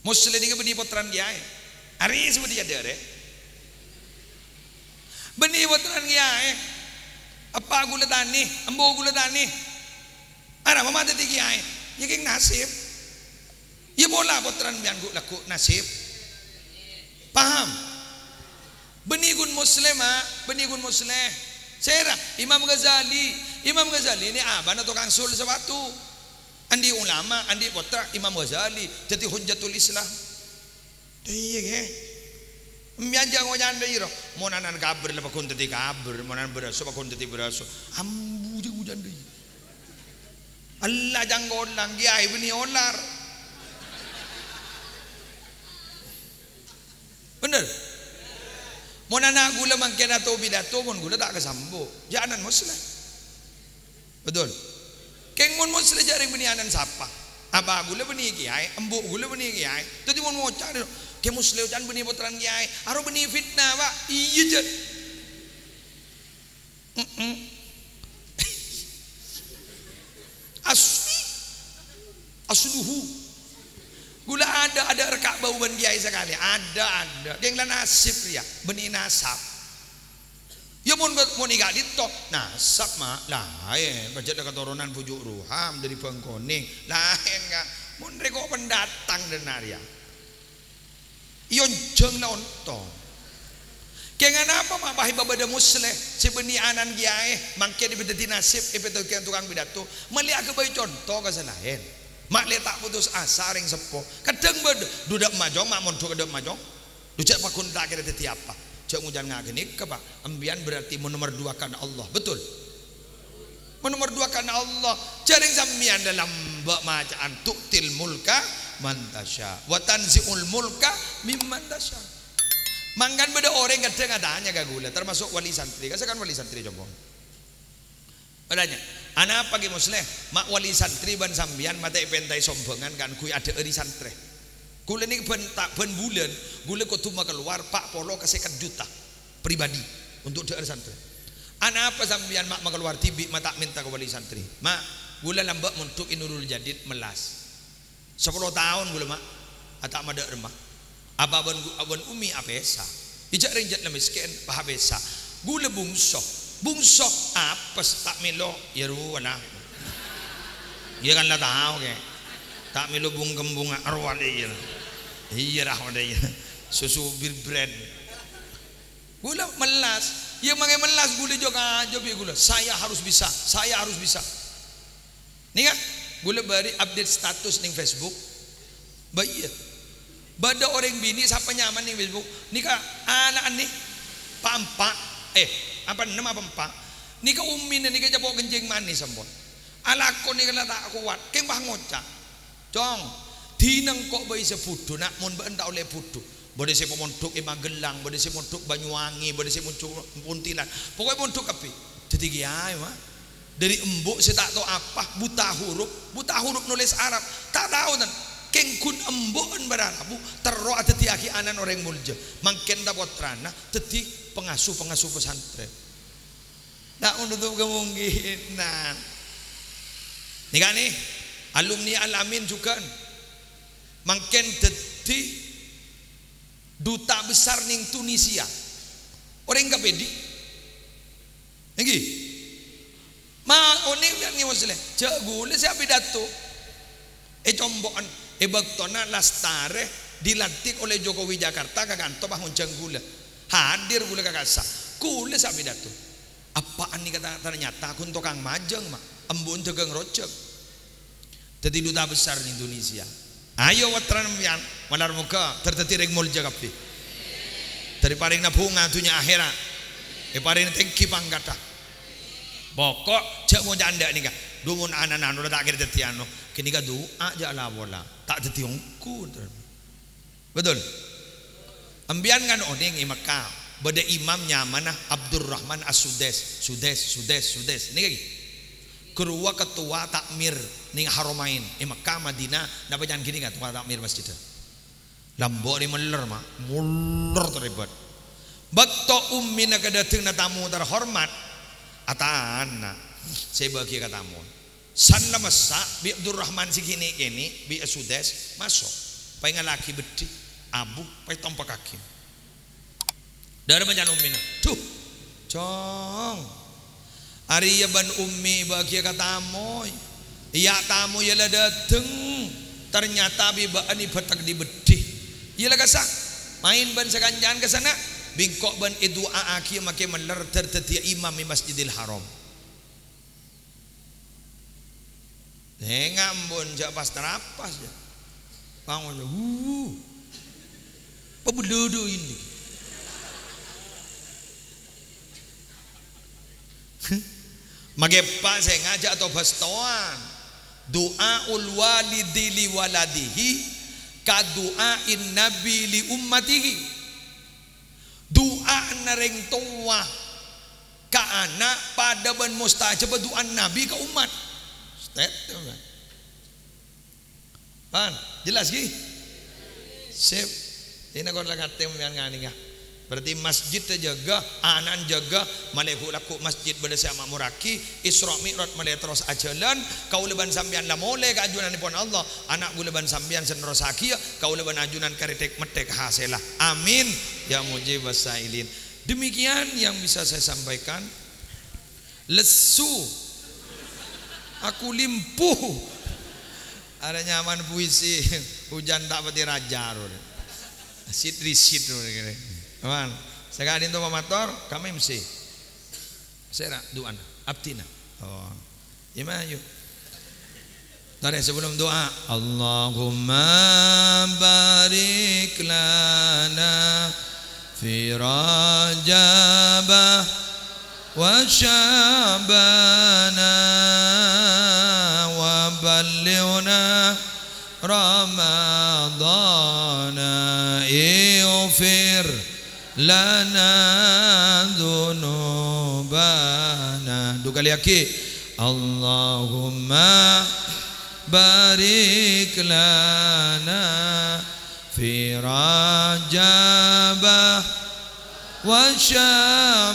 Musleh nèka bânnè pottrana kèyaè. Arè sè bâdâ è adâ' arè. Bânnè pottrana kèyaè. Eppa' ghulâ tanè, embu' ghulâ tanè. Arapa ma' dhâddhi kèyaè? Iyâ kèng nasib. Iyâ pola pottrana sampèyan ghu-lagghu' nasib. Paham? Bânnè ghun musleh, ma', bânnè ghun musleh. Sèra, Imam Ghazali. Imam Ghazali nè abana tokang sul sapatu. Andi' ulama, andi' pottra Imam Ghazali, dhâddhi Hujjatul Islam. Iyâ, kè. Sampèyan jhâ' ngoca'an dâ' iyâ, ro. Mon ana'na kabâr la paghun dhâddhi kabâr, mon ana'na bârâso paghun dhâddhi bârâso. Ambu jhâ' ngoca'an dâ' iyâ. Ella jhângkolang, kèyaè bânnè olar. Bhender? Mon ana' ghulâ mangkèn ato pidato, mon ghulâ ta' kasambu', jhâ' ana'na musleh. Betul? Kèng mon musleh jhâ' rèng bânnè ana'na sapa? Eppa' ghulâ bânnè kèyaè, embu' ghulâ bânnè kèyaè. Dhâddhi mon ngoca', "Kè musleh oca'na bânnè pottrana kèyaè, aro bânnè fitna, Pa'." Iyâ, jhâ'. Mm-mm. Asli. Asluhu. Ghulâ adâ', adâ' rèka' bâu bân kèyaè sakalè. Adâ', adâ'. Kèng la nasib rèya. Bânnè nasab. Iyâ, mon, mon è ka'dinto, nasab, ma', laèn. Pajhât la katoronan Bhuju' Ruham dâri Bhângkonèng. Laèn, Ka'. Mon rèko' pendatang dâ' na' rèya. Iyâ, onjhâng la ontong. Kèng anapa ma' bâi bâbâdâ musleh sè bânnè ana'na kèyaè, mangkèn èpadhâddhi nasib, èpadhâddhi tokang pidato? Mellè aghâbây conto ka sè laèn. Ma' lè ta' potos asa rèng seppo. Kadhâng bâdâ, dhu dâ' majong, ma' mondhuk dâ' majong. Dhu jhâ' paghun ta' kèra dhâddhi apa. Jhâ' ngoca' ngaghâni ka, Pa'. Embiyan berarti menomerduakan Allah. Betul? Menomerduakan Allah. Jhâreng sampèyan dâlem bâ' maca'an, "Tu'til mulka man tasya, wa tanzi'ul mulka mimman tasya." Mangkana bâdâ orèng kadhâng atanya ka ghulâ, termasuk wali santri. Kasakan wali santri, compo'. Atanya, "Anapa, Kè Musleh, ma' wali santri bân sampèyan matè èpèntaè sombhângan kaangghuy adhâ'âri santrè?" Ghulâ nèka bân ta-, bân bulân, ghulâ kodhu makalowar pa' polo ka sèket juta pribadi untuk dhâ'âr santrè. "Anapa sampèyan ma' makalowar dhibi' ma' ta' mènta ka wali santri?" "Ma', ghulâ lambâ' mondhuk è Nurul Jadid mellas. Sapolo taon ghulâ, Ma', a ta' madâ' remma. Apa bân, bân ummi apèsa. Ijâ rèng jhât la mèskèn, pas apèsa. Ghulâ bungso. Bungso apes ta' mèlo, iyâ rowa la." Iyâ kan la tao, Kè. Ta' mèlo bung-kembungnga rowa la iyâ. Iyâ ra, iyâ. Susu bir brand. Ghulâ mellas. Iyâ mangkè mellas ghulâ jhâ' kajâ bi' ghulâ. "Saya harus bisa, saya harus bisa." Nèka, ghulâ bâri' update status nèng Facebook. Bâ iyâ. Bâdâ orèng binè' sapa nyamana nèng Facebook. Nèka ana'na nè, pa'-empa', eh, apa ennem apa empa'. Nèka ummina nèka capo' kencing manis sampon. Alako nèka la ta' kowat, kèng pas ngoca', "Cong, dinah engko' bhâi sè budhu, na', mon bâ'na ta' ollè budhu." Bâdâ sè pamondhuk è Magelang, bâdâ sè mondhuk Banyuwangi, bâdâ sè mondhuk Pontilan. Pokokna mondhuk kabbhi. Dhâddhi kèyaè, Ma'. Dhâri embu' sè ta' tao apa, buta huruf, buta huruf nolès Arab. Ta' tao, tan. Kèng ghun embu'en bârâ' rabu, terro adhâddhiyâghi ana'na orèng molja. Mangkèn ta' pottrana dhâddhi pangasuh-pangasuh pesantren. Ta' onutup kemungkinan. Nèka nè, alumni Al-Amin jhughân. Mangkèn dhâddhi duta besar nèng Tunisia. Orèng kapèdhi'. Èngghi. Ma' onèng bân ngèmos lè, jhâ' ghulâ sè apidato. È compo'en, è bâktona lastarè dilantik oleh Jokowi Jakarta ka kanto pas ngonjhâng ghulâ. Hadir ghulâ ka kassa'. Ghulâ sè apidato. Apa'an nèka ta-, ternyata ghun tokang majâng, Ma'. Embu'en dhâghâng rojhâng. Dhâddhi duta besar di Indonesia. Ayo, pottrana sampèyan, malar moghâ ter-, dhâddhi rèng molja kabbhi. Dhâri parèngna bhunga dhunnya akhèra'. Èparèngè tèngghi pangkaddhâ. Pokok jhâ' ngoca' endâ' nèka. Dhu mon ana'-ana' la ta' kèra dhâddhi anu. Ghânèka du'a jhâ' la-pola. Ta' dhâddhi ongghu. Betul? Sampèyan kan onèng è Mekkah, bâdâ imam nyamana Abdurrahman As-Sudais, Sudais, Sudais, Sudais. Nèka ghi. Ghâruwa ketua takmir nèng Haramain, è Mekkah, Madinah, napa can ghânèka ketua takmir masjidda. Lambâ' rè meller, Ma', meller tarèbât. Bâkto ummina kadhâddhiyânna tamu terhormat, atana sè bâgiyâ ka tamoy. San la messa' bi' Abdurrahman sè kènè'-kènè', bi' Sudais, maso'. Pas èngallaghi beddhi, abu, pas ètompakaghi. Dhârâmma can ummina, "Dhu, Cong, arèya bân ummi bâgiyâ ka tamoy. Iyâ tamoy la dâteng, ternyata bi' bâ'na èbâtek di beddhi. Iyâ la kassa', maèn bân sakanca'an ka sana, bi' engko' bân èdu'a'aghiyâ makè meller ter-, dhâddhiyâ imam è Masjidil Haram." Nèng ampon, jhâ' pas-trapas, jhâ'. Pangonya, "Wuh, pabelludu ini." Makè pa' sè ngajhâk atobâs towan. Du'aul walidi li waladihi ka du'ain nabi li ummatihi. Du'ana rèng towa ka ana' padâ bân mustajabba du'ana Nabi ka ommat. Step, teman. Pan, jelas, ghi? Sip. Ina kor la ngatè mèyan nganènga. Berarti masjid èjâgâ, ana'na jâgâ, malè ghu-lagghu masjid bâdâ sè ama'morraghi, Isra Mi'raj malè terros ajhâlân, kaulâ bân sampèyan la molè ka ajunannèpon Allah, ana' kaulâ bân sampèyan sè nerrossaghiyâ, kaulâ bân ajunan karè thèk-mettèk hasèlla. Amin. Ya mujibas sailin. Demikian yang bisa saya sampaikan. Lesu. Aku limpuh. Ada nyaman puisi. Hujan tak pati raja. Sit risit. Aman. Sakadinto mamator, kami M C. Sèra, du'ana, abdhina. Oh. Iyâ, mayu. Tarè, sebelum doa, Allahumma barik lana في رجب وشعبان وبلغنا رمضان اغفر لنا ذنوبنا. Dhu kalè aghi'. اللهم بارك لنا في رجب وشعبان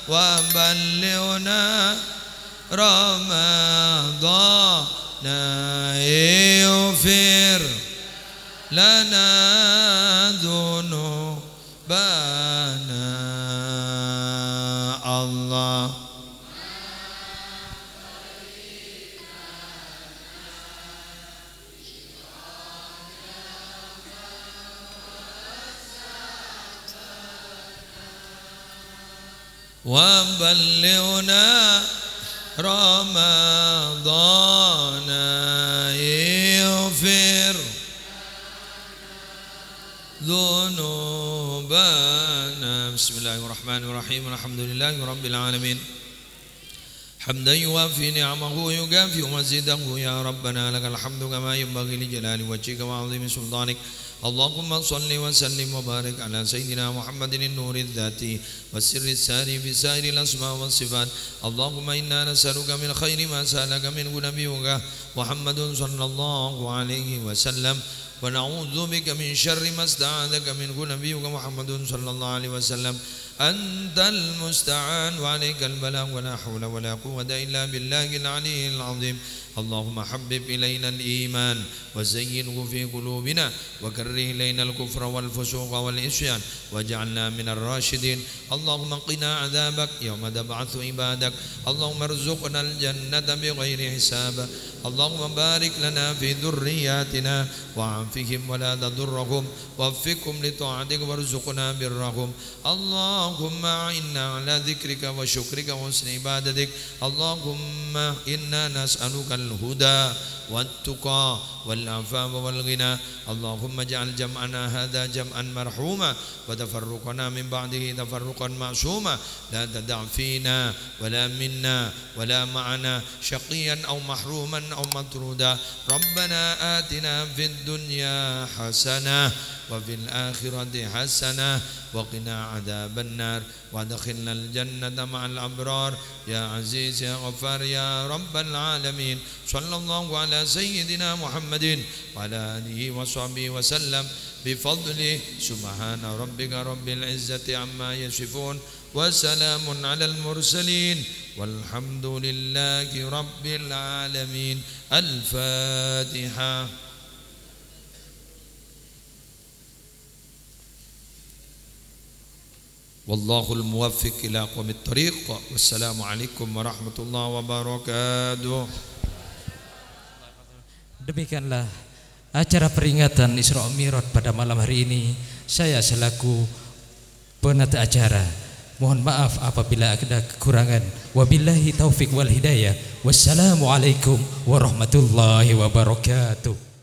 وبلغنا رمضان اغفر لنا ذنوبنا. الله. وبلغنا رمضان اغفر ذنوبنا. بسم الله الرحمن الرحيم. الحمد لله رب العالمين. حمدا يوافي نعمه ويكافئ مزيده. يا ربنا لك الحمد كما ينبغي لجلال وجهك وعظيم سلطانك. اللهم صل وسلم وبارك على سيدنا محمد النور الذاتي والسر الساري في سائر الأسماء والصفات. اللهم إنا نسألك من خير ما سألك منه نبيك محمد صلى الله عليه وسلم، ونعوذ بك من شر ما استعاذك منه نبيك محمد صلى الله عليه وسلم. أنت المستعان وعليك البلاغ ولا حول ولا قوة إلا بالله العلي العظيم. اللهم حبب إلينا الإيمان وزينه في قلوبنا وكره إلينا الكفر والفسوق والعصيان واجعلنا من الراشدين. اللهم قنا عذابك يوم تبعث عبادك. اللهم ارزقنا الجنة بغير حساب. اللهم بارك لنا في ذرياتنا وعافهم ولا تضرهم ووفقهم لطاعتك وارزقنا برهم. اللهم أعنا على ذكرك وشكرك وحسن عبادتك. اللهم إنا نسألك الهدى والتقى والعفاف والغنى. اللهم اجعل جمعنا هذا جمعا مرحوما وتفرقنا من بعده تفرقا معصوما. لا تدع فينا ولا منا ولا معنا شقيا أو محروما أو مطرودا. ربنا آتنا في الدنيا حسنة وفي الآخرة حسنة وقنا عذاب النار. وأدخلنا الجنة مع الأبرار يا عزيز يا غفار يا رب العالمين. صلى الله على سيدنا محمد وعلى آله وصحبه وسلم بفضله. سبحان ربك رب العزة عما يصفون وسلام على المرسلين والحمد لله رب العالمين. الفاتحة. Wallahul muwaffiq ila aqwamit thariq. Wassalamualaikum warahmatullahi wabarakatuh. Demikianlah acara peringatan Isra Mi'raj pada malam hari ini. Saya selaku penata acara mohon maaf apabila ada kekurangan. Wabillahi taufiq wal hidayah. Wassalamualaikum warahmatullahi wabarakatuh.